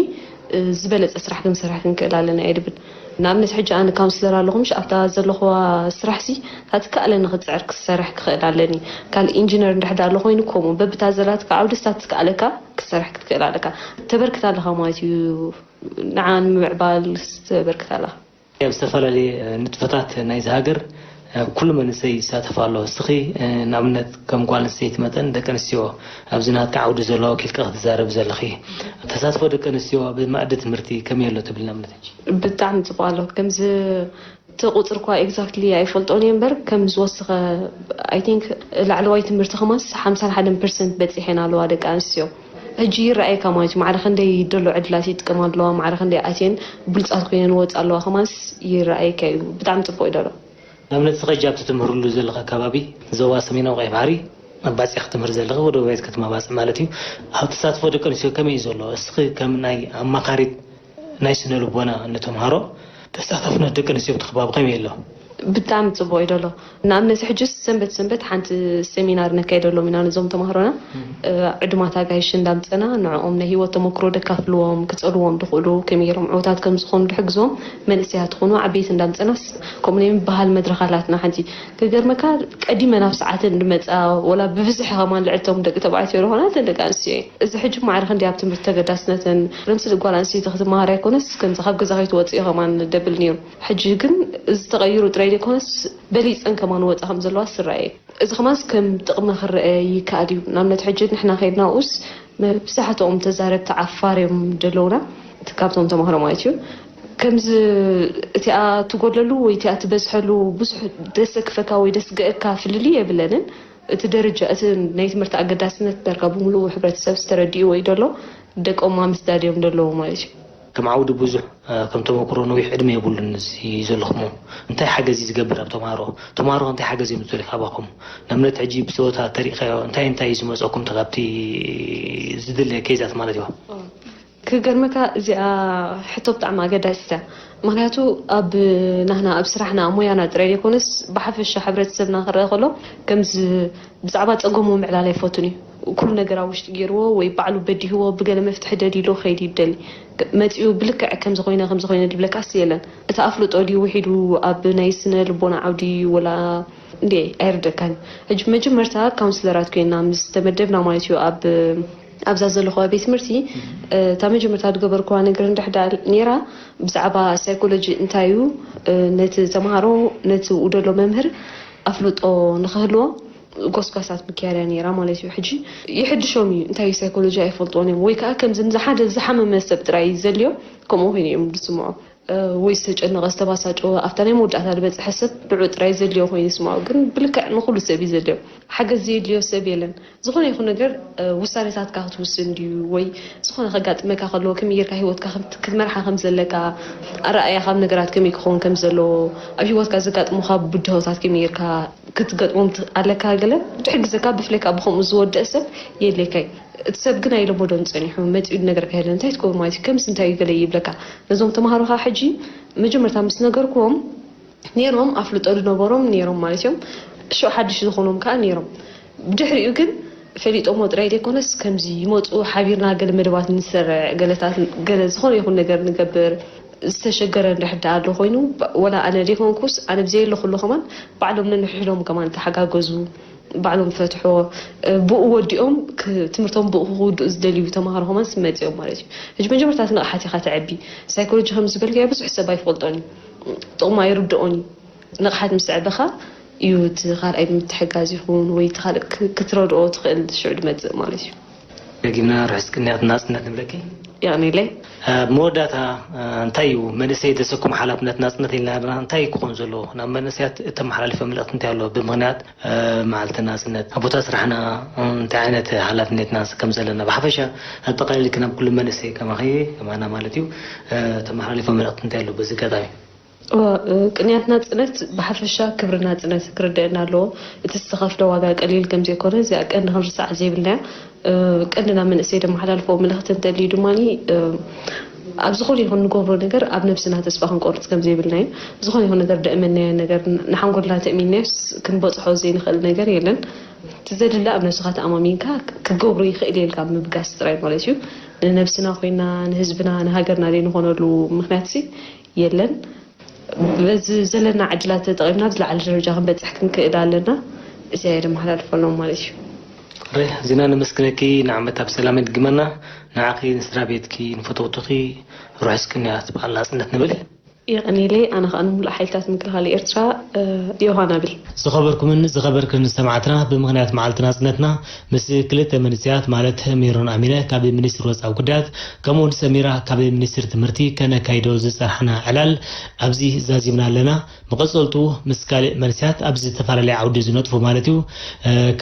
እ፣ ዝበለጸ ስራሕ ክንሰርሕ ክንክእል ኣለና እየ ድብል። ንኣብነት ሕጂ ኣነ ካውንስለር ኣለኹ ምሽ ኣብታ ዘለኹዋ ስራሕሲ እታ ትከኣለኒ ክጽዕር ክሰርሕ ክኽእል ኣለኒ። ካልእ ኢንጂነር እንድሕር ደኣ ኣሎ ኮይኑ ከምኡ በብታ ዘላትካ ዓውዲ እሳ ትከኣለካ ክትሰርሕ ክትክእል ኣለካ። ተበርክት ኣለኻ ማለት እዩ። ንዓ ንምምዕባል ተበርክት ኣለኻ። ኣብ ዝተፈላለየ ንጥፈታት ናይዚ ሃገር ኩሉ መንእሰይ ይሳተፍ ኣሎ። እስኺ ንኣብነት ከም ጓል ኣንስተይቲ መጠን ደቂ ኣንስትዮ ኣብዚ ናትካ ዓውዲ ዘሎ ወኪልካ ክትዛረብ ዘለኺ፣ ተሳትፎ ደቂ ኣንስትዮ ኣብ ማእዲ ትምህርቲ ከመይ ኣሎ ትብል ንኣብነት ሕጂ? ብጣዕሚ ጽቡቕ ኣሎ። ከምዚ እቲ ቁጽሪ እኳ ኤግዛክትሊ ኣይፈልጦን እየ እምበር ከም ዝወሰኸ ኣይ ቲንክ ላዕለዋይ ትምህርቲ ከማንስ ሓምሳን ሓደን ፐርሰንት በጺሐን ኣለዋ ደቂ ኣንስትዮ። ሕጂ ይረኣየካ ማለት እዩ። ማዕረ ክንደይ ደሎ ዕድላት ይጥቀማ ኣለዋ፣ ማዕረ ክንደይ ኣትየን ብሉጻት ኮይነን ይወጻ ኣለዋ ከማንስ ይረኣየካ እዩ። ብጣዕሚ ጽቡቕ እዩ ደሎ። ንኣብነት እስኺ ሕጂ ኣብቲ ትምህርሉ ዘለኻ ከባቢ ዞባ ሰሜናዊ ቀይሕ ባሕሪ ኣብ ባጽዕ ክትምህር ዘለኺ፣ ወደባዊት ከተማ ባጽዕ ማለት እዩ። ኣብ ተሳትፎ ደቂ ኣንስትዮ ከመይ እዩ ዘሎ? እስኺ ከም ናይ ኣማኻሪት ናይ ስነ ልቦና ንተምሃሮ፣ ተሳታፍነት ደቂ ኣንስትዮ ኣብቲ ከባቢ ከመይ ኣሎ? ብጣዕሚ ጽቡቕ እዩ ዘሎ። ንኣብነት ሕጂ ሰንበት ሰንበት ሓንቲ ሰሚናር ነካይደሎም ኢና ነዞም ተምሃሮና። እ፣ ዕዱማት ኣጋይሽ እንዳምጸና ንዕኦም ናይ ህይወት ተመክሮ ደካፍልዎም፣ ክጸልዎም ድኽእሉ፣ ከመይ ገይሮም ዕዉታት ከም ዝኾኑ ድሕግዝዎም፣ መንእሰያት ትኾኑ ዓበይቲ እንዳምጸናስ ከምኡ ናይ ምብሃል መድረኽ ኣላትና። ሓንቲ ክገርመካ ቀዲመን ኣብ ሰዓተን እንድመጻ ወላ ብብዝሒ ከማን ልዕልቶም ደቂ ተባዕትዮ ዝኾና እተን ደቂ ኣንስትዮ እየን። እዚ ሕጂ ማዕረ ክንደይ ኣብ ትምህርቲ ተገዳስነተን፣ ለምስሊ ጓል ኣንስተይቲ ክትመሃር ኣይኮነስ ከምዚ ካብ ገዛ ከይትወፅእ ከማን ደብል ነይሩ። ሕጂ ግን እዚ ተቐይሩ ጥራይ ዘይኮነስ በሊፀን ከማን ወፃ ከም ዘለዋ ስራየ። እዚ ከማንስ ከም ጥቕሚ ክረአ ይከኣል እዩ። ንኣብነት ሕጂ ንሕና ከይድና ውስ መብዛሕትኦም ተዛረብቲ ዓፋር እዮም ዘለውና፣ እቲ ካብቶም ተማሃሮ ማለት እዩ። ከምዚ እቲኣ ትጎድለሉ ወይ እቲኣ ትበዝሐሉ ብዙሕ ደሰክፈካ ወይ ደስገእካ ፍልልይ የብለንን። እቲ ደረጃ እቲ ናይ ትምህርቲ ኣገዳስነት ዳርጋ ብምሉኡ ሕብረተሰብ ዝተረድእዎ እዩ ዘሎ። ደቆም ምስዳድ እዮም ዘለዉ ማለት እዩ። ከም ዓውዲ ብዙሕ፣ እ፣ ከም ተመክሮ ነዊሕ ዕድመ የብሉን እዚ ዘለኹሞ። እንታይ ሓገዝ እዩ ዝገብር ኣብ ተምሃሮ? ተምሃሮ እንታይ ሓገዝ እዮም ዝደልዩ ካባኹም? ንኣብነት ሕጂ ብጸወታ ተሪእኻዮ እንታይ እንታይ እዩ ዝመጸኩም ካብቲ ዝድለ ኬዛት ማለት እዩ? ክገርመካ እዚኣ ሕቶ ብጣዕሚ ኣገዳሲት እያ። ምክንያቱ ኣብ ናህና ኣብ ስራሕና ኣብ ሞያና ጥራይ ዘይኮነስ ብሓፈሻ ሕብረተሰብና ክረአ ከሎ ከምዚ ብዛዕባ ጸገሙ ምዕላል ኣይፈቱን እዩ። ኩሉ ነገር ኣብ ውሽጢ ገይርዎ ወይ ባዕሉ በዲህዎ ብገለ መፍትሒ ደሊሉ ከይድ ይደሊ። መጺኡ ብልክዕ ከምዚ ኮይነ ከምዚ ኮይነ ድብለካስ የለን። እቲ ኣፍልጦ ድዩ ውሒዱ ኣብ ናይ ስነ ልቦና ዓውዲ ወላ እንዴ ኣይርደካን። ሕጂ መጀመርታ ካውንስለራት ኮይና ምስ ተመደብና ማለት እዩ ኣብ ኣብዛ ዘለኹዋ ቤት ትምህርቲ እታ መጀመርታ ዝገበርኩዋ ነገር እንድሕዳ ነይራ ብዛዕባ ሳይኮሎጂ እንታይ እዩ፣ ነቲ ተምሃሮ ነቲ ውደሎ መምህር ኣፍልጦ ንክህልዎ ጎስጓሳት ምክያድያ ነይራ ማለት እዩ። ሕጂ ይሕድሾም እዩ እንታይ እዩ ሳይኮሎጂ ኣይፈልጥዎን እዮም ወይ ከዓ ከምዚ ንዝሓደ ዝሓመመ ሰብ ጥራይ እዩ ዘልዮ። ከምኡ ኮይኑ እዮም ዝስምዖ። ወይ ዝተጨነቐ ዝተባሳጨወ ኣብታ ናይ መወዳእታ ዝበፅሐ ሰብ ንዑ ጥራይ ዘድልዮ ኮይኑ ይስምዖ። ግን ብልክዕ ንኩሉ ሰብ እዩ ዘድልዮ። ሓገዝ ዘየድልዮ ሰብ የለን። ዝኾነ ይኹን ነገር ውሳኔታትካ ክትውስን ድዩ ወይ ዝኾነ ከጋጥመካ ከሎ ከመይ ጌርካ ሂወትካ ክትመርሓ ከም ዘለካ፣ ኣረኣእያ ካብ ነገራት ከመይ ክኸውን ከም ዘለዎ፣ ኣብ ሂወትካ ዘጋጥሙካ ብድሆታት ከመይ ጌርካ ክትገጥሞም ኣለካ። ገለ ብድሕር ግዘካ ብፍለይ ከዓ ብከምኡ ዝወደእ ሰብ የድልየካ እዩ። እቲ ሰብ ግን ኣይለመዶን ጸኒሑ መጺኡ ነገር ከየለ እንታይ ትገብር ማለት እዩ ከምስ እንታይ እዩ ገለ ይብለካ። ነዞም ተምሃሮኻ ሕጂ መጀመርታ ምስ ነገርክዎም ነይሮም ኣፍልጦ ዝነበሮም ነይሮም ማለት እዮም። ሽዑ ሓድሽ ዝኾኖም ከዓ ነይሮም። ብድሕሪኡ ግን ፈሊጦሞ ጥራይ ዘይኮነስ ከምዚ ይመፁ ሓቢርና ገለ መደባት ንሰርዕ ገለታት ገለ ዝኾነ ይኹን ነገር ንገብር ዝተሸገረ እንድሕር ደኣ ኣሎ ኮይኑ ወላ ኣነ ዘይኮንኩስ ኣነ ብዘየለኹሉ ከማን ባዕሎም ነንሕድሕዶም ከማን ተሓጋገዙ። ባዕሎም ፈትሖ ብኡ ወዲኦም ትምህርቶም ብኡ ክውድኡ ዝደልዩ ተምሃሮ ከማን ስመፂኦም ማለት እዩ። ሕጂ መጀመርታ እቲ ንቕሓት ኢኻ ተዕቢ። ሳይኮሎጂ ከም ዝበልካዮ ብዙሕ ሰብ ኣይፈልጦን እዩ፣ ጥቕሙ ኣይርድኦን እዩ። ንቕሓት ምስ ኣዕበኻ እዩ እቲ ካልኣይ ምትሕጋዝ ይኹን ወይ እቲ ካልእ ክትረድኦ ትኽእል ሽዑ ድመፅእ ማለት እዩ። ደጊምና ርሑስ ቅንያት ናፅነት ንብለኪ። የቕኒለይ። ኣብ መወዳእታ እንታይ እዩ መንእሰይ ዘሰኩም ሓላፍነት ናፅነት ኢልና ብና እንታይ ክኾን ዘለዎ ናብ መንእሰያት እተመሓላልፎ መልእኽቲ እንታይ ኣሎ ብምኽንያት መዓልቲ ናፅነት ኣብ ቦታ ስራሕና እንታይ ዓይነት ሓላፍነትና ከም ዘለና ብሓፈሻ ኣጠቃሊልክ ናብ ኩሉ መንእሰይ ከማኺ ከማና ማለት እዩ ተመሓላልፎ መልእኽቲ እንታይ ኣሎ በዚ ኣጋጣሚ? ቅንያት ናፅነት ብሓፈሻ ክብሪ ናፅነት ክርደአና ኣለዎ። እቲ ዝተኸፍለ ዋጋ ቀሊል ከም ዘይኮነ እዚኣ ቀንዲ ክንርሳዕ ዘይብልናያ ቀንድና መንእሰይ ደመሓላልፎ መልእኽቲ እንተልዩ ድማ ኣብ ዝኾነ ይኹን ንገብሮ ነገር ኣብ ነብስና ተስፋ ክንቆርፅ ከም ዘይብልና እዩ። ዝኾነ ይኹን ነገር ደእመናዮ ነገር ንሓንጎልና ተእሚንናዮስ ክንበፅሖ ዘይንኽእል ነገር የለን። እቲ ዘድሊ ኣብ ነብስኻ ተኣማሚንካ ክገብሮ ይኽእል የልካ ምብጋስ ጥራይ ማለት እዩ። ንነብስና ኮይና ንህዝብና ንሃገርና ዘይንኾነሉ ምክንያት ሲ የለን። በዚ ዘለና ዕድላት ተጠቒምና ኣብ ዝለዓለ ደረጃ ክንበፅሕ ክንክእል ኣለና። እዚ ኣየ ደመሓላልፈሎም ማለት እዩ። ሬ ዜና ነመስግነኪ ንዓመት ኣብ ሰላም የድግመና። ንዓኺ ንስድራ ቤትኪ ንፈተውትኺ ርሑስ ቅንያት በዓል ናፅነት ንብል። የቐኒለይ ኣነ ከዓ ንምሉእ ሓይልታት ምክልኻል ኤርትራ ዮሃና ብል። ዝኸበርኩምን ዝኸበርክን ሰማዕትና ብምኽንያት መዓልቲ ናፅነትና ምስ ክልተ መንእሰያት ማለት ሜሮን ኣሚነ ካብ ሚኒስትሪ ወፃኢ ጉዳያት ከምኡውን ሰሚራ ካብ ሚኒስትሪ ትምህርቲ ከነካይዶ ዝፀናሕና ዕላል ኣብዚ ዛዚምና ኣለና። መቐፀልቱ ምስ ካልእ መንእሰያት ኣብ ዝተፈላለየ ዓውዲ ዝነጥፉ ማለት እዩ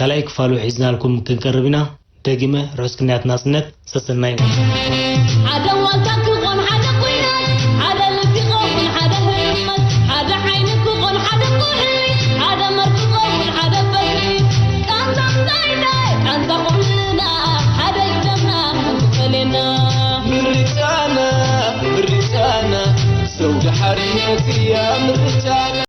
ካልኣይ ክፋሉ ሒዝናልኩም ክንቀርብ ኢና። ደጊመ ርሑስ ቅንያት ናጽነት ሰሰናዩ። ሓደ ዋልታ ክኾን ሓደ ኲናት ሓደ ልቢ ክኾን ሓደ ህርመት ሓደ ዓይኒ ክኾን ሓደ ኩሒ ሓደ መርኪ ክኾን ሓደ በትሪ ቃንዛ ናይና ቃንዛ ኩልና ሓደ ደምና ክፈለና ምርጫና ምርጫ ሓርነት እያ ምርጫና።